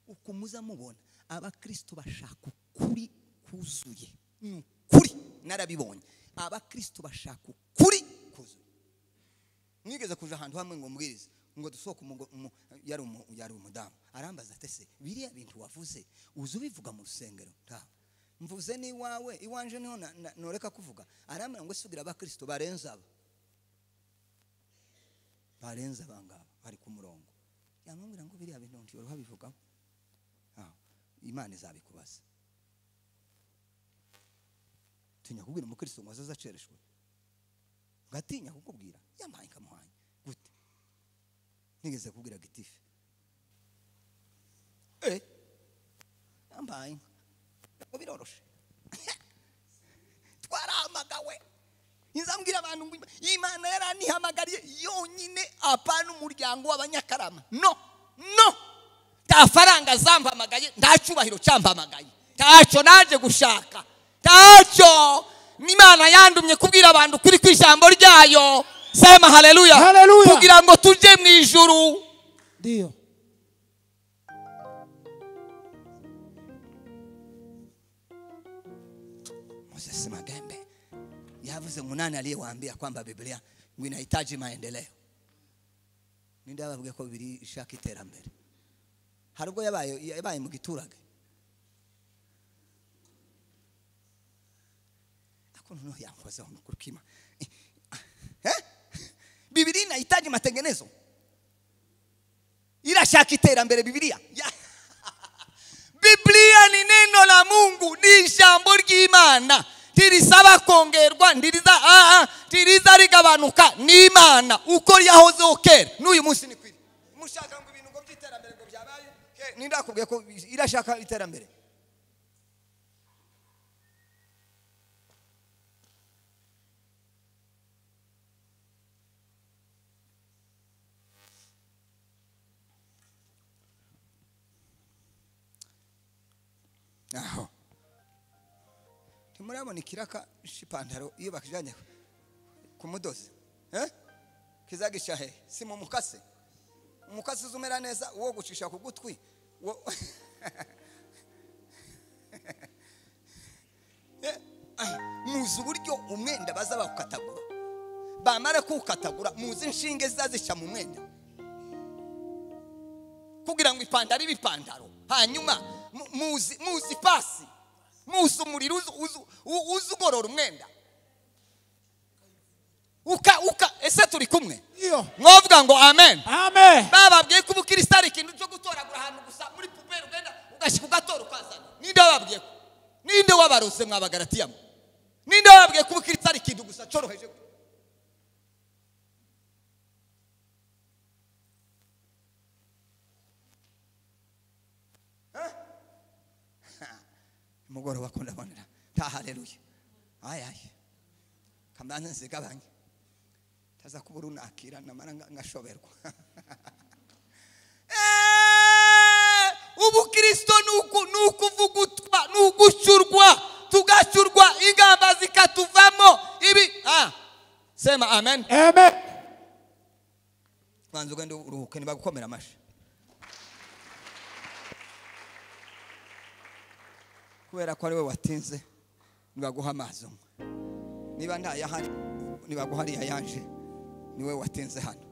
Speaker 1: Uko muzamubona abakristo bashaka ukuri kuzuye. Ukuri narabibonye. Abakristo bashaka ukuri kuzuye. Mwigeze kuja ahantu hamwe ngo mbwirize ngo dusohoke yari umudamu arambaza ati se biriya bintu wavuze uzi ubivuga mu rusengero? Nta mvuze ni iwawe iwanje niho noreka kuvuga. Arambara ngo sugira abakristo barenze aba barenze abangaba bari ku murongo. Yamubwira ngo biriya bintu ntiyoruha bivugaho. Imana izabikubaza. Tinya kubwira umukristo ngo azacereshwe. Ngatinya kukubwira yamaye kamuhanye gute? Nigeze kubwira gitife. Yambaye ngo biroroshe. Twarahamagawe. Nzambwira abantu ngo Imana yaranihamagariye yonyine apana umuryango w'abanyakarama. No. Nta faranga zampamagaye, nta cyubahiro cyampamagaye. Ntacyo naje gushaka. Ntacyo. Imana yandumye kubwira abantu kuri kwijambo ryayo. Sema haleluya. Kugira ngo tuje mu ijuru.
Speaker 2: Ndio.
Speaker 1: Moses Magembe yavuze ngo nani aliyewaambia kwamba Biblia ngo inahitaji maendeleo? Ninde abavuga ko Biblia ishaka iterambere? Harubwo yabaye mu giturage. Ako noneho yankozeho nukurukima. Biblia inahitaji matengenezo. Irashaka iterambere Biblia. Biblia ni neno la Mungu, ni ijambo ry'Imana. Tirisaba kongerwa, ndiriza tiriza rigabanuka ni Imana uko yahozeho kera n'uyu munsi ni kwiri. Mushaka ngo ibintu ngo by'iterambere ngo byabaye, nindakubwiye ko irashaka iterambere. Aho timurabona ikiraka shipantaro iyo bakijanye ku mudozi kizagisha he si mu mukase umukase uzumera neza uwo gucisha ku gutwi muzi uburyo umwenda baza bakatagura bamara kukatagura muzi inshinge zazisha mu mwenda kugira ngo ipantaro ibipantaro hanyuma muzi pasi muzi umuriro uzugorora umwenda uka ese turi kumwe.
Speaker 2: Ndio.
Speaker 1: Mwavuga ngo amen.
Speaker 2: Amen.
Speaker 1: Bababwiye ko ubukristo ari ikintu cyo gutoragura ahantu gusa muri puberi ugenda ugashika ugatora ukazana. Ninde wababwiye ko? Ninde wabarose mwabagaratiya? Ninde wababwiye ko ubukristo ari ikintu gusa cyoroheje? Mugoroba ko ndabonera ta haleluya. Ay ay. Kambanze nzigabanye. Taza kubura unakira namara ngashoberwa. Ubukristo nukuvugutwa, nugucyurwa, tugacyurwa ingamba zikatuvamo ibi. Sema amen.
Speaker 2: Amen.
Speaker 1: Banza ugende uruhuke nibagukomera amashi. Kubera ko ari we watinze nibaguha amazi umwe. Niba ntayahari nibaguha ariya yanje niwe watinze hano.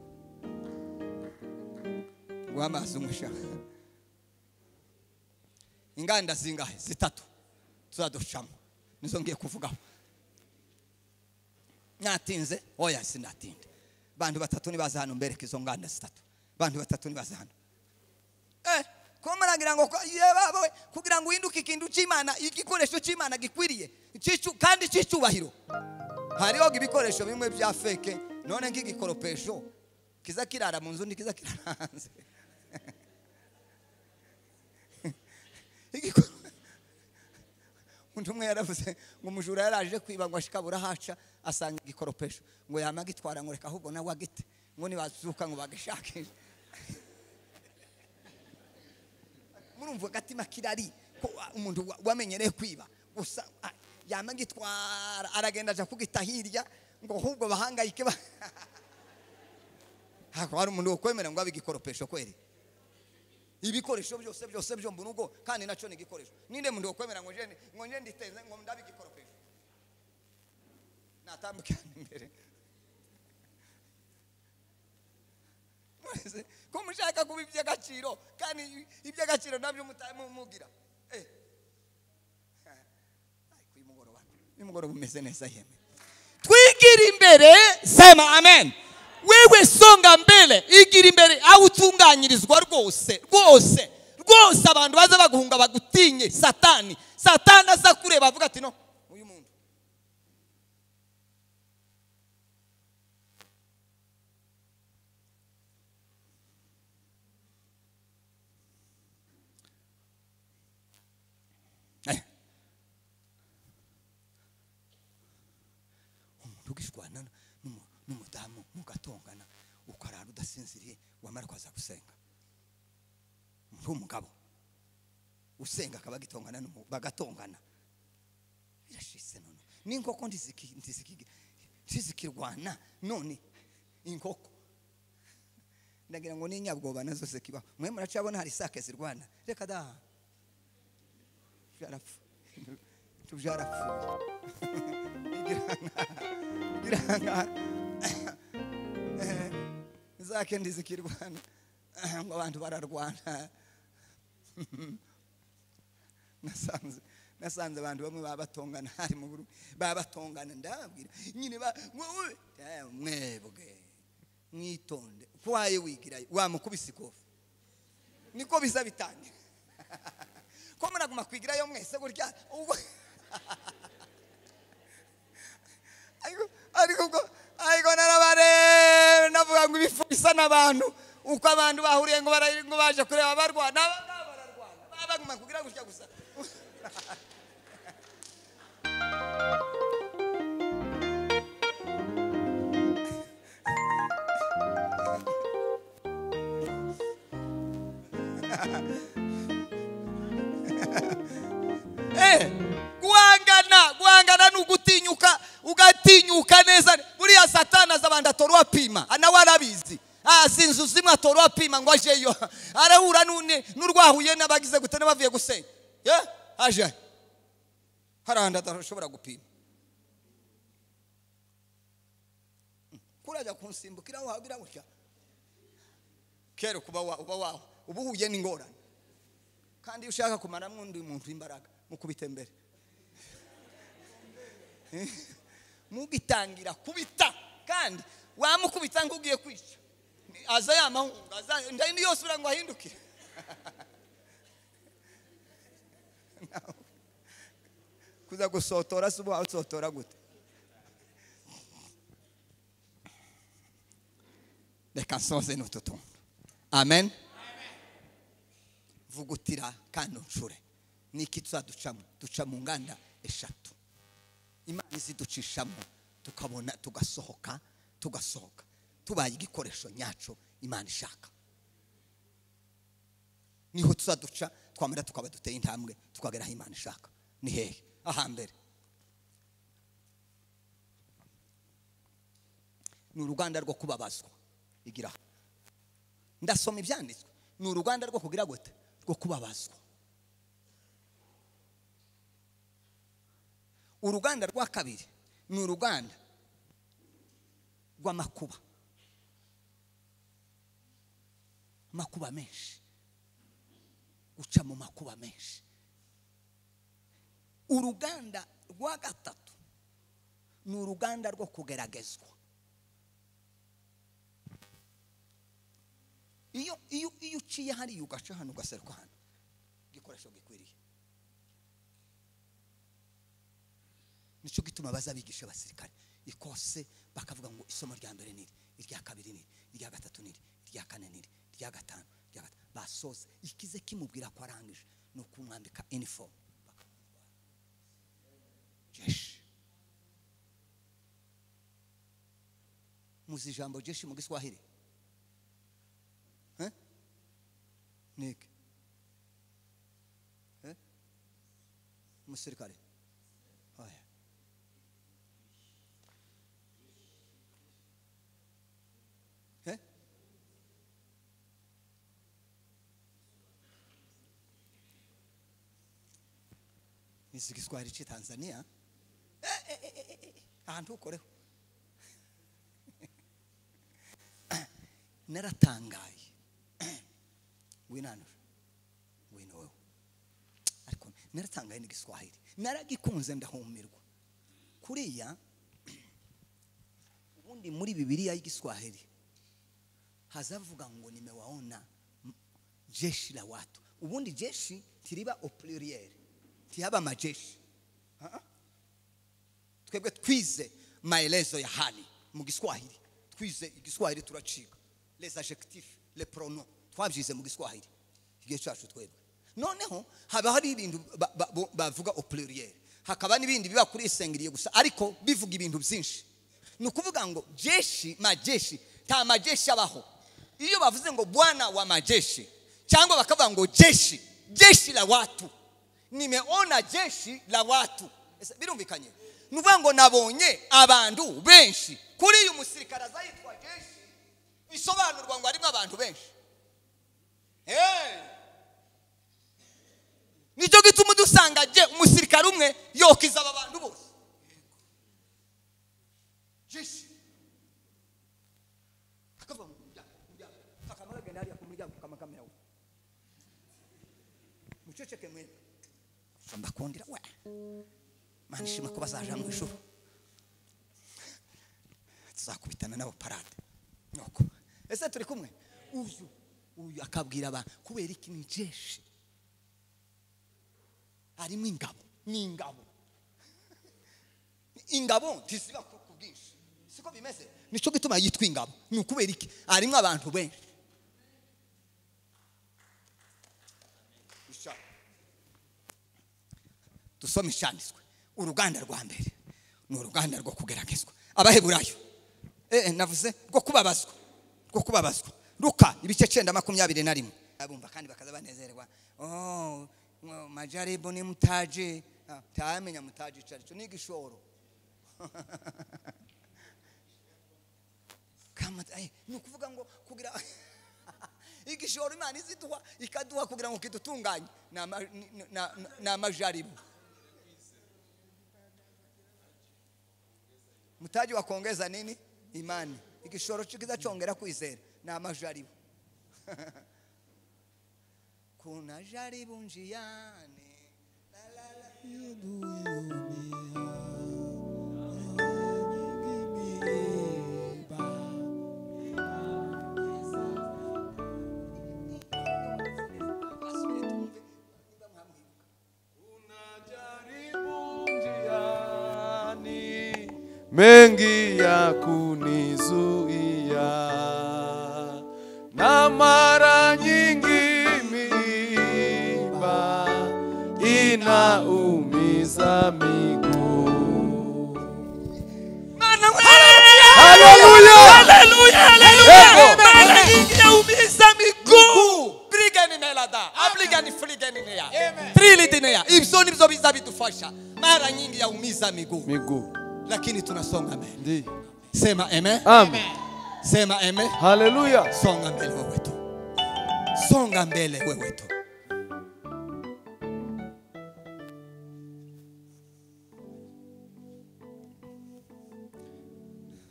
Speaker 1: Guha amazi umwe sha. Inganda zingahe? Zitatu tuzaducamo nizo ngiye kuvugaho. Natinze? Oya sinatinda. Bantu batatu nibaza hano mbereke izo nganda zitatu. Bantu batatu nibaza hano. Ko muragira ngo yebawe kugira ngo uhinduke ikintu cy'Imana, igikoresho cy'Imana gikwiriye kandi cy'icyubahiro. Hariho ibikoresho bimwe bya fake, none nk'igikoropesho kiza kirara mu nzu ntikiza kirara hanze. Umuntu umwe yaravuze ngo umujura yaraje kwiba ngo ashikabura haca asanga igikoropesho ngo yamagitwara ngo reka ahubwo nawe agite ngo nibazuka ngo bagishakishe. Murumva agatima kirari ko umuntu wamenyereye kwiba gusa yamagitwara aragenda aja kugita hirya ngo ahubwo bahangayike. Hako hari umuntu wokwemera ngo abigikoropesho kweri? Ibikoresho byose byose byo mu rugo kandi naco ni igikoresho. Ninde muntu wokwemera ngo je ngo nje nditeze ngo ndabigikoropesho? Natambukana imbere. Ko mushaka kuba iby'agaciro kandi iby'agaciro nabyo mutamugira. Ariko uyu mugoroba umeze neza yeme. Twigira imbere, sema amen. Wewe songa mbele, igira imbere aho utunganyirizwa rwose rwose rwose. Abantu baza baguhunga bagutinye. Satani aza kureba avuga ati no uyu muntu umuntu ugishwana n'umudamu mugatongana ukarara udasinziriye wamara kwaza gusenga. Umuntu w'umugabo usenga akaba agitongana bagatongana birashise. None n'inkoko ntizikirwana none inkoko ndagira ngo n'inyabwoba nazo zikibaho. Mwe muracabona hari sake zirwana. Reka da byarapfuye. Igiranga zake ndizikirwana ngo abantu bararwana. Nasanze abantu bamwe babatongana hari mu Burundi babatongana ndababwira nyine mwebwe mwitonde kwaye wigira wamukubise ikofi niko biza bitangira. Ko muraguma kwigirayo mwese gutya ubwo ariko narabare navuga ngo ibifu bisa n'abantu uko abantu bahuriye ngo ngo baje kureba barwana bararwana babaguma kugira gutya gusa. Guhangana nugutinyuka ugatinyuka neza. Buriya Satani azabanda atorwa pima nawe arabizi. Azinzu zimwe atorwa pima ngo ajeyo arahura n'urwahuye n'abagize gute n'abavuye gusenga. Aje haranda adashobora gupima kuraja kunsimbukira wagira gutya kero kuba uba wawe ubuhuye n'ingorane. Kandi ushaka kumaramwo undi muntu imbaraga mukubite mbere. Mugitangira kubita kandi Wamukubita ngo ugiye kwica. Aza yamahunga, aza ndindi yose ngo ahindukire. Kuza gusotora suba utsotora gute. Reka nsoze n'utu tuntu. Amen. Vugutira kandi uncure. Niki tuzaducamo? Duca mu nganda eshatu. Imana iziducishamo tukabona tugasohoka tubaye igikoresho nyaco Imana ishaka. Niho tuzaduca twamara tukaba duteye intambwe tukagera aho Imana ishaka. Ni hehe? Ahambere ni uruganda rwo kubabazwa. Igira ndasoma ibyanditswe. Ni uruganda rwo kugira gute? Rwo kubabazwa. Uruganda rwa kabiri ni uruganda rw'amakuba. Amakuba menshi, guca mu makuba menshi. Uruganda rwa gatatu ni uruganda rwo kugeragezwa. Iyo uciye hariya ugaca hano ugaseruka hano, igikoresho gikwiriye. Nicyo gituma baza bigisha abasirikare ikose bakavuga ngo isomo rya mbere niri, irya kabiri niri, irya gatatu niri, irya kane niri, irya gatanu, irya gatanu. Basoza ikize kimubwira ko arangije no kumwambika uniform. Jeshi. Muzi ijambo jeshi mu Giswahili? Niki? Umusirikare. Oya. Nizi Giswahili ci Tanzania? Ahantu ukoreho. Naratangaye. Winanura. Wino wewe. Ariko naratangaye n'igiswahili. Naragikunze ndahumirwa. Kuriya ubundi muri Bibiliya y'igiswahili hazavuga ngo nimewaona jeshi la watu. Ubundi jeshi tiriba au pluriel. Tihaba majeshi. Twebwe twize maelezo ya hali mu Giswahili. Twize igiswahili turacika. Les adjectifs, les pronoms. Twabyize mu Giswahili. Igihe cyacu twebwe. Noneho haba hari ibintu bavuga au pluriel. Hakaba n'ibindi biba kuri isengiriye gusa ariko bivuga ibintu byinshi. Ni ukuvuga ngo jeshi, majeshi, ta majeshi abaho. Iyo bavuze ngo bwana wa majeshi cyangwa bakavuga ngo jeshi, jeshi la watu. Nimeona jeshi la watu. Birumvikanye. Nuvuga ngo nabonye abantu benshi. Kuri uyu musirikare azayitwa jeshi bisobanurwa ngo harimo abantu benshi. Nicyo gituma dusanga je umusirikare umwe yokiza aba bantu bose. Jeshi. Akava mu muryango, akamara genda hariya ku muryango kama kamera. Muceceke mwe. Mbakundira we. Mana ishimwe ko bazaja mu ijuru. Tuzakubitana nabo parade. Nuko. Ese turi kumwe? Uyu akabwira abantu kubera iki ni jeshi. Harimo ingabo, ni ingabo. Ingabo ntisiba ku bwinshi. Siko bimeze. Nico gituma yitwa ingabo. Ni ukubera iki? Harimo abantu benshi. Dusome icyanditswe. Uruganda rwa mbere ni uruganda rwo kugeragezwa. Abaheburayo navuze rwo kubabazwa, rwo kubabazwa. Luka ibice 9:21. Abumva kandi bakaza banezerwa. Oh, majaribu ni mutaji. Tamenya mutaji carico ni igishoro. Kama ni ukuvuga ngo kugira igishoro Imana iziduha ikaduha kugira ngo kidutunganye na majaribu. Mutaji wa kuongeza nini? Imani. Igishoro kiza chongera kwizera na majaribu. Kuna jaribu njiani. La la la.
Speaker 4: mengi ya kunizuia, na mara nyingi miiba inaumiza miguu.
Speaker 1: Haleluya! Haleluya! Haleluya! Mara nyingi inaumiza miguu. Brigani melada, abligani frigani nea. Trilidinea. Ibyo nibyo bizabidufasha. Mara nyingi yaumiza miguu.
Speaker 4: Miguu.
Speaker 1: Lakini tunasonga mbele.
Speaker 4: Ndi.
Speaker 1: Sema amen.
Speaker 4: Amen.
Speaker 1: Sema amen.
Speaker 4: Haleluya.
Speaker 1: Songa mbele wewe tu. Songa mbele wewe tu.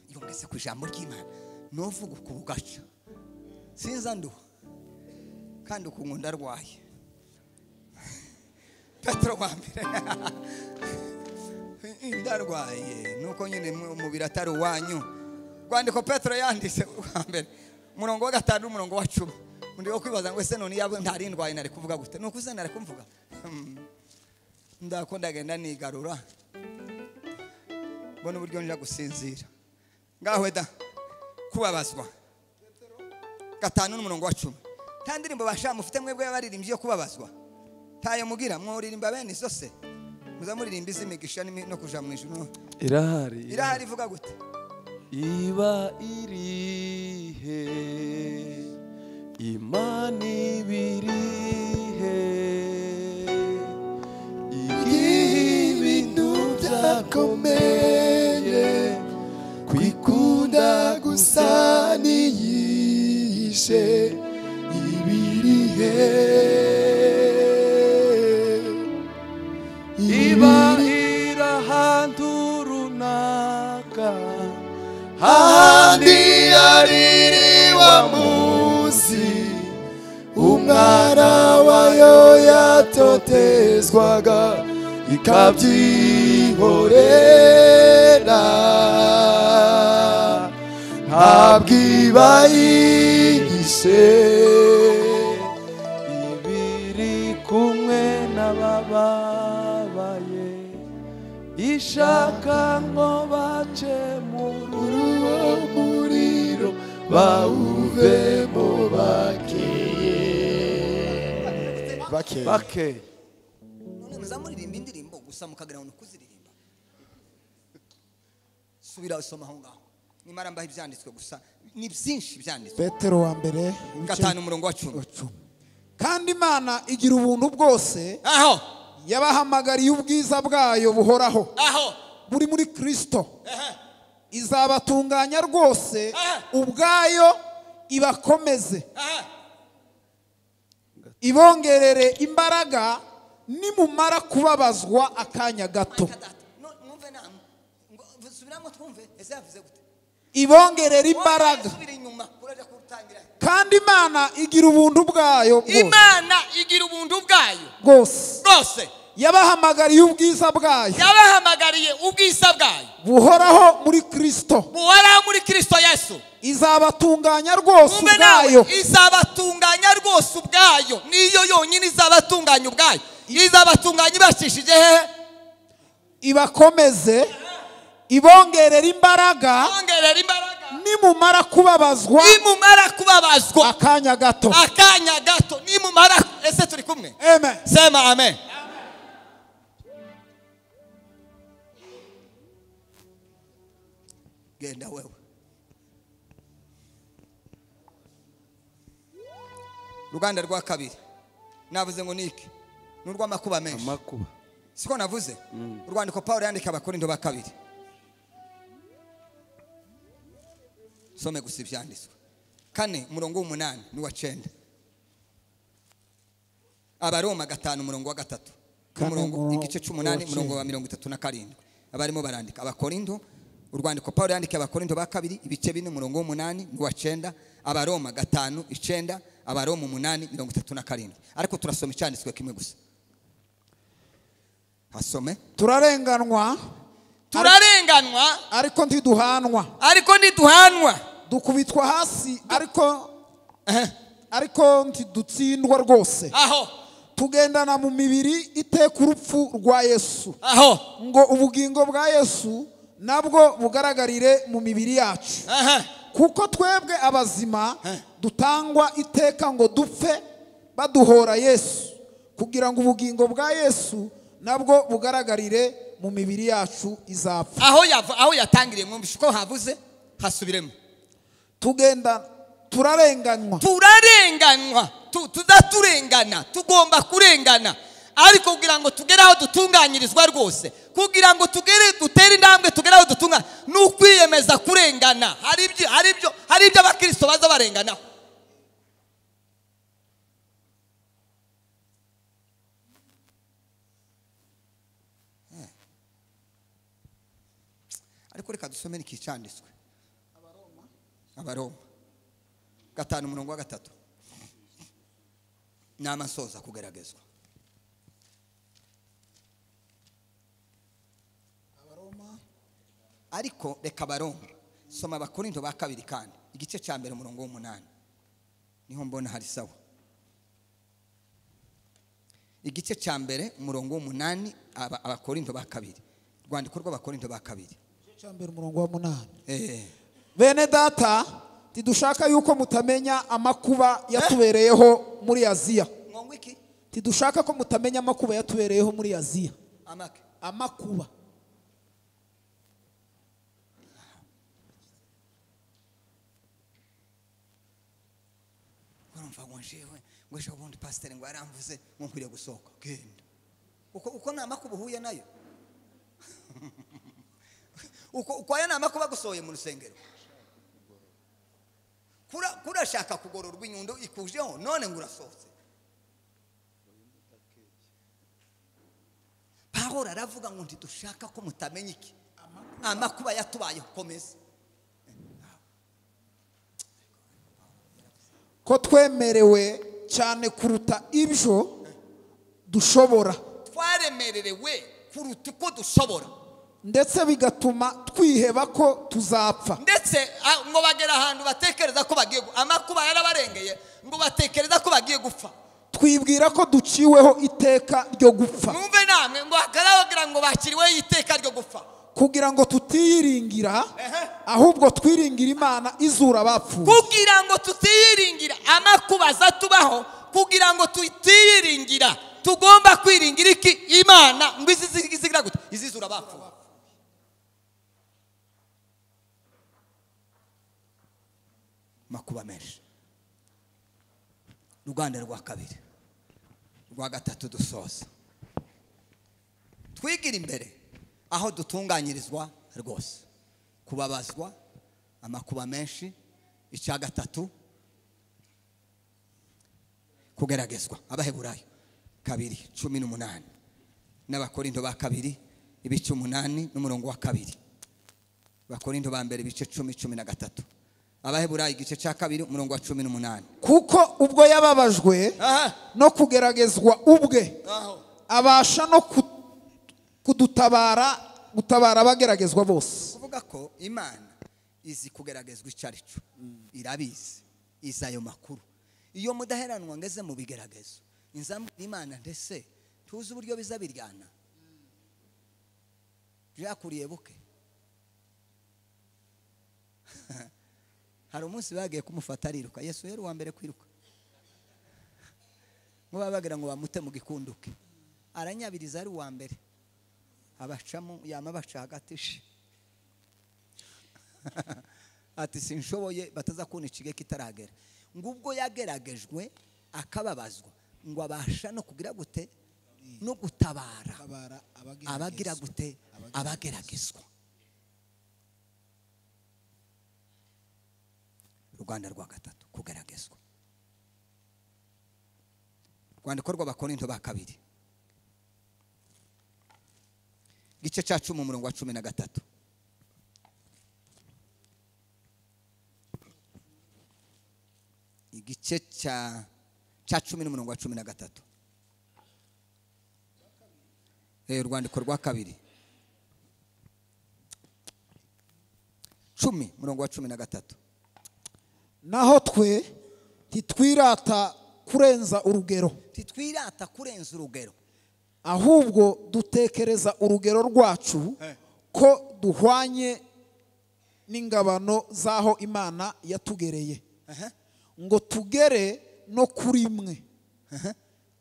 Speaker 1: Yongeze ku ijambo ry'Imana. Novuga ukubugaca. Sinza nduha. Kandi ukungu ndarwaye. Petro wa mbere. Ndarwaye. Nuko nyine umubiri atari uwanyu. Rwandiko Petro yanditse wa mbere. Umurongo wa 5 umurongo wa 10. Ndi kwibaza ngo ese none yabo ntari ndwaye nari kuvuga gute? Nuko uze nari kumvuga. Ndako ndagenda nigarura. Mbona uburyo nja gusinzira. Ngaho da kubabazwa. 5 n'umurongo wa 10. Nta ndirimbo basha mufite mwebwe abaririmbyi yo kubabazwa. Tayo mugira mworirimba bene zose. Muza muririmba izimigisha no kuja mu ijuru.
Speaker 4: Irahari.
Speaker 1: Irahari ivuga gute?
Speaker 4: Iba irihe Imana ibirihe
Speaker 3: ibintu byakomeye kwikunda gusa niyishe ibirihe
Speaker 4: iba irahantu runaka
Speaker 3: ahandi yaririwa munsi umwana wayo yatotezwaga ikabyihorera ntabwo iba yihishe
Speaker 4: ibiri kumwe n'abababaye ishaka ngo bace muri
Speaker 3: uwo muriro bawuvemo bakeye bakeye
Speaker 4: bakeye.
Speaker 1: None muzamuririmba indirimbo gusa mukagira ngo kuziririmba. Subira usoma aho ngaho. Nimara mbaho ibyanditswe gusa ni byinshi byanditswe.
Speaker 2: Petero wa mbere
Speaker 1: 5 umurongo wa 10.
Speaker 2: Kandi Imana igira ubuntu bwose
Speaker 1: aho
Speaker 2: yabahamagariye ubwiza bwayo buhoraho
Speaker 1: aho
Speaker 2: buri muri Kristo izabatunganya rwose ubwayo ibakomeze ibongerere imbaraga nimumara kubabazwa akanya gato. Ibongerere imbaraga. Kandi Imana igira ubuntu bwayo bwose.
Speaker 1: Imana igira ubuntu bwayo
Speaker 2: bwose.
Speaker 1: Bwose.
Speaker 2: Yabahamagariye ubwiza bwayo.
Speaker 1: Yabahamagariye ubwiza bwayo.
Speaker 2: Buhoraho muri Kristo.
Speaker 1: Buhoraho muri Kristo Yesu.
Speaker 2: Izabatunganya rwose ubwayo.
Speaker 1: Izabatunganya rwose ubwayo. Niyo yonyine izabatunganya ubwayo. Izabatunganya ibashishije hehe?
Speaker 2: Ibakomeze. Ibongerera imbaraga.
Speaker 1: Ibongerera imbaraga.
Speaker 2: Nimumara kubabazwa.
Speaker 1: Nimumara kubabazwa.
Speaker 2: Akanya gato.
Speaker 1: Akanya gato. Nimumara. Ese turi kumwe?
Speaker 2: Amen.
Speaker 1: Sema amen. Genda wewe. Ruganda rwa kabiri. Navuze ngo niki? Nurw'amakuba menshi.
Speaker 4: Amakuba.
Speaker 1: Siko navuze? Urwandiko Paulo yandika Abakorinto ba kabiri. Some gusa ibyanditswe. 4 umurongo w'8 n'uwa 9. Abaroma 5 umurongo wa 3. Umurongo igice c'8 umurongo wa 37. Abarimo barandika Abakorinto. Urwandiko Paulo yandika Abakorinto ba kabiri ibice 4 umurongo w'8 n'uwa 9, Abaroma 5 9, Abaroma 8 37. Ariko turasoma icyanditswe kimwe gusa. Hasome.
Speaker 2: Turarenganwa.
Speaker 1: Turarenganwa
Speaker 2: ariko ntiduhanwa.
Speaker 1: Ariko ntiduhanwa.
Speaker 2: Dukubitwa hasi ariko ntidutsindwa rwose.
Speaker 1: Aho.
Speaker 2: Tugendana mu mibiri iteka urupfu rwa Yesu.
Speaker 1: Aho.
Speaker 2: Ngo ubugingo bwa Yesu Nabwo bugaragarire mu mibiri yacu. Kuko twebwe abazima dutangwa iteka ngo dupfe baduhora Yesu, kugira ngo ubugingo bwa Yesu nabwo bugaragarire mu mibiri yacu izapfa.
Speaker 1: Aho yatangiriye mwumvishe uko havuze, hasubiremo.
Speaker 2: Tugenda turarenganywa,
Speaker 1: tuzaturengana, tugomba kurengana, ariko kugira ngo tugere aho dutunganyirizwa rwose, kugira ngo tugere dutere intambwe tugere aho dutungana, ni ukwiyemeza kurengana. Hari ibyo abakristo baza barenganaho. Ariko reka dusome n'ikicanditswe Abaroma 5:3. N'amasoza kugeragezwa. Ariko reka Abaroma, soma Abakorinto ba kabiri kandi igice cya mbere umurongo w'umunani, niho mbona hari sawa. Igice cya mbere umurongo w'umunani, Abakorinto ba kabiri, rwandiko rw'Abakorinto ba kabiri
Speaker 2: cya mbere umurongo wa 8. Bene data, tidushaka yuko mutamenya amakuba yatubereyeho muri Aziya. Tidushaka ko mutamenya amakuba yatubereyeho muri Aziya. Amakuba.
Speaker 1: Urumva ngo njewe ngo ejo bundi pasiteri ngo yaramvuze ngo nkwiriye gusohoka, genda. Uko ni amakuba uhuye nayo. Uko aya ni amakuba agusohoye mu rusengero. Kurashaka kugororwa inyundo ikujeho none ngo urasohotse. Pawulo aravuga ngo ntidushaka ko mutamenya iki amakuba yatubayeho. Komeza.
Speaker 2: Ko twemerewe cyane kuruta ibyo dushobora.
Speaker 1: Twaremerewe kuruta uko dushobora,
Speaker 2: ndetse bigatuma twiheba ko tuzapfa.
Speaker 1: Ndetse ngo bagera ahantu batekereza ko bagiye, amakuba yarabarengeye, ngo batekereza ko bagiye gupfa.
Speaker 2: Twibwira ko duciweho iteka ryo gupfa.
Speaker 1: Mwumve namwe ngo hakarabagira ngo bakiriweho iteka ryo gupfa,
Speaker 2: kugira ngo tutiyiringira, ahubwo twiringira Imana izura abapfuye.
Speaker 1: Kugira ngo tutiyiringira amakuba azatubaho, kugira ngo tutiyiringira, tugomba kwiringira iki? Imana ngo izigira gute? Izizura abapfuye. Makuba menshi. Ruganda rwa kabiri, rwa gatatu dusoza. Twigira imbere aho dutunganyirizwa rwose, kubabazwa, amakuba menshi. Icya gatatu, kugeragezwa. Abaheburayo 2:18 n'Abakorinto ba kabiri ibice 8 n'umurongo wa 2. Abakorinto ba mbere ibice 10:13. Abaheburayo igice cya 2 umurongo wa 18.
Speaker 2: Kuko ubwo yababajwe no kugeragezwa ubwe, abasha no kudutabara, gutabara abageragezwa bose.
Speaker 1: Kuvuga ko Imana izi kugeragezwa icarico, irabizi, izi ayo makuru. Iyo mudaheranwa ngeze mu bigeragezo, inzambwira Imana ndetse tuzi uburyo bizabiryana. Byakuriye buke. Hari umunsi bagiye kumufata ariruka. Yesu yari uwa mbere kwiruka. Ngo babagira ngo bamute mu gikunduke, aranyabiriza ari uwa mbere, abacamo yama baca hagati shi. Ati sinshoboye, bataza kubona ikige kitaragera. Ngo ubwo yageragejwe akababazwa, ngo abasha no kugira gute? No gutabara abagira gute? Abageragezwa. Rwanda rwa gatatu, kugeragezwa. Rwandiko rw'Abakorinto ba kabiri igice cya 10 umurongo wa 13. Igice cya 10 n'umurongo wa 13. Urwandiko rwa kabiri 10 umurongo wa 13.
Speaker 2: Naho twe titwirata kurenza urugero,
Speaker 1: titwirata kurenza urugero,
Speaker 2: ahubwo dutekereza urugero rwacu ko duhwanye n'ingabano z'aho Imana yatugereye, ngo tugere no kuri mwe.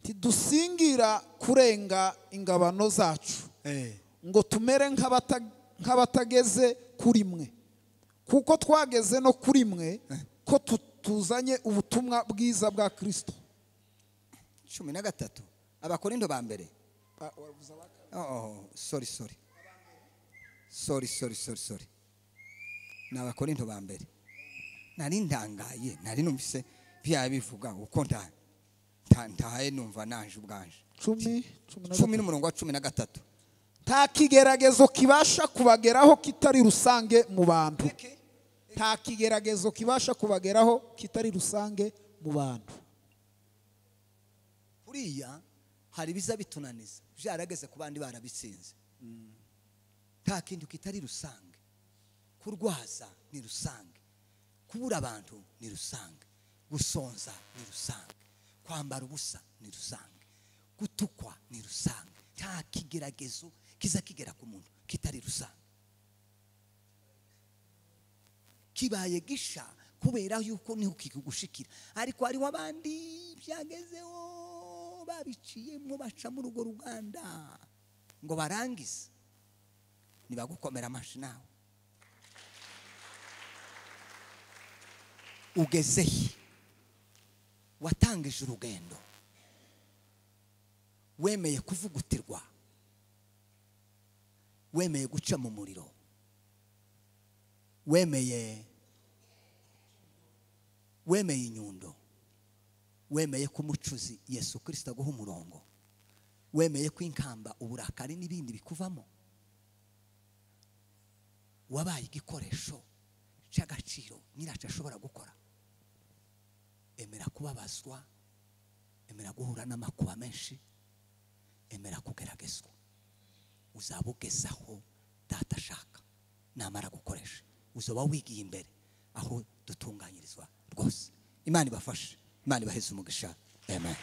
Speaker 2: Ntidusingira kurenga ingabano zacu, ngo tumere nk'abatageze kuri mwe, kuko twageze no kuri mwe ko tuzanye ubutumwa bwiza bwa Kristo.
Speaker 1: 13 Abakorinto ba mbere. Oh, sorry. Ni Abakorinto ba mbere. Nari ndangaye, nari numvise bivuga uko ntaye numva naje ubwanje. 10 n'umurongo wa 13.
Speaker 2: Nta kigeragezo kibasha kubageraho kitari rusange mu bantu. Nta kigeragezo kibasha kubageraho kitari rusange mu bantu.
Speaker 1: Buriya hari biza bitunaniza byarageze ku bandi barabitsinze. Nta kintu kitari rusange. Kurwaza ni rusange, kubura abantu ni rusange, gusonza ni rusange, kwambara ubusa ni rusange, gutukwa ni rusange. Nta kigeragezo kiza kigera ku muntu kitari rusange. Kibaye gisha kubera yuko niho kikugushikira, ariko hariho abandi byagezeho babiciyemo baca muri urwo ruganda ngo barangize. Nibagukomera amashi nawe ugezehe, watangije urugendo, wemeye kuvugutirwa, wemeye guca mu muriro, wemeye inyundo, wemeye ko umucuzi Yesu Kristo aguha umurongo, wemeye ko inkamba uburakari n'ibindi bikuvamo, wabaye igikoresho cy'agaciro nyiraco ashobora gukora. Emera kubabazwa, emera guhura n'amakuba menshi, emera kugeragezwa, uzabugezaho data ashaka. Namara gukoresha uzoba wigiye imbere aho dutunganyirizwa rwose. Imana ibafashe, Imana ibaheze umugisha. Amen.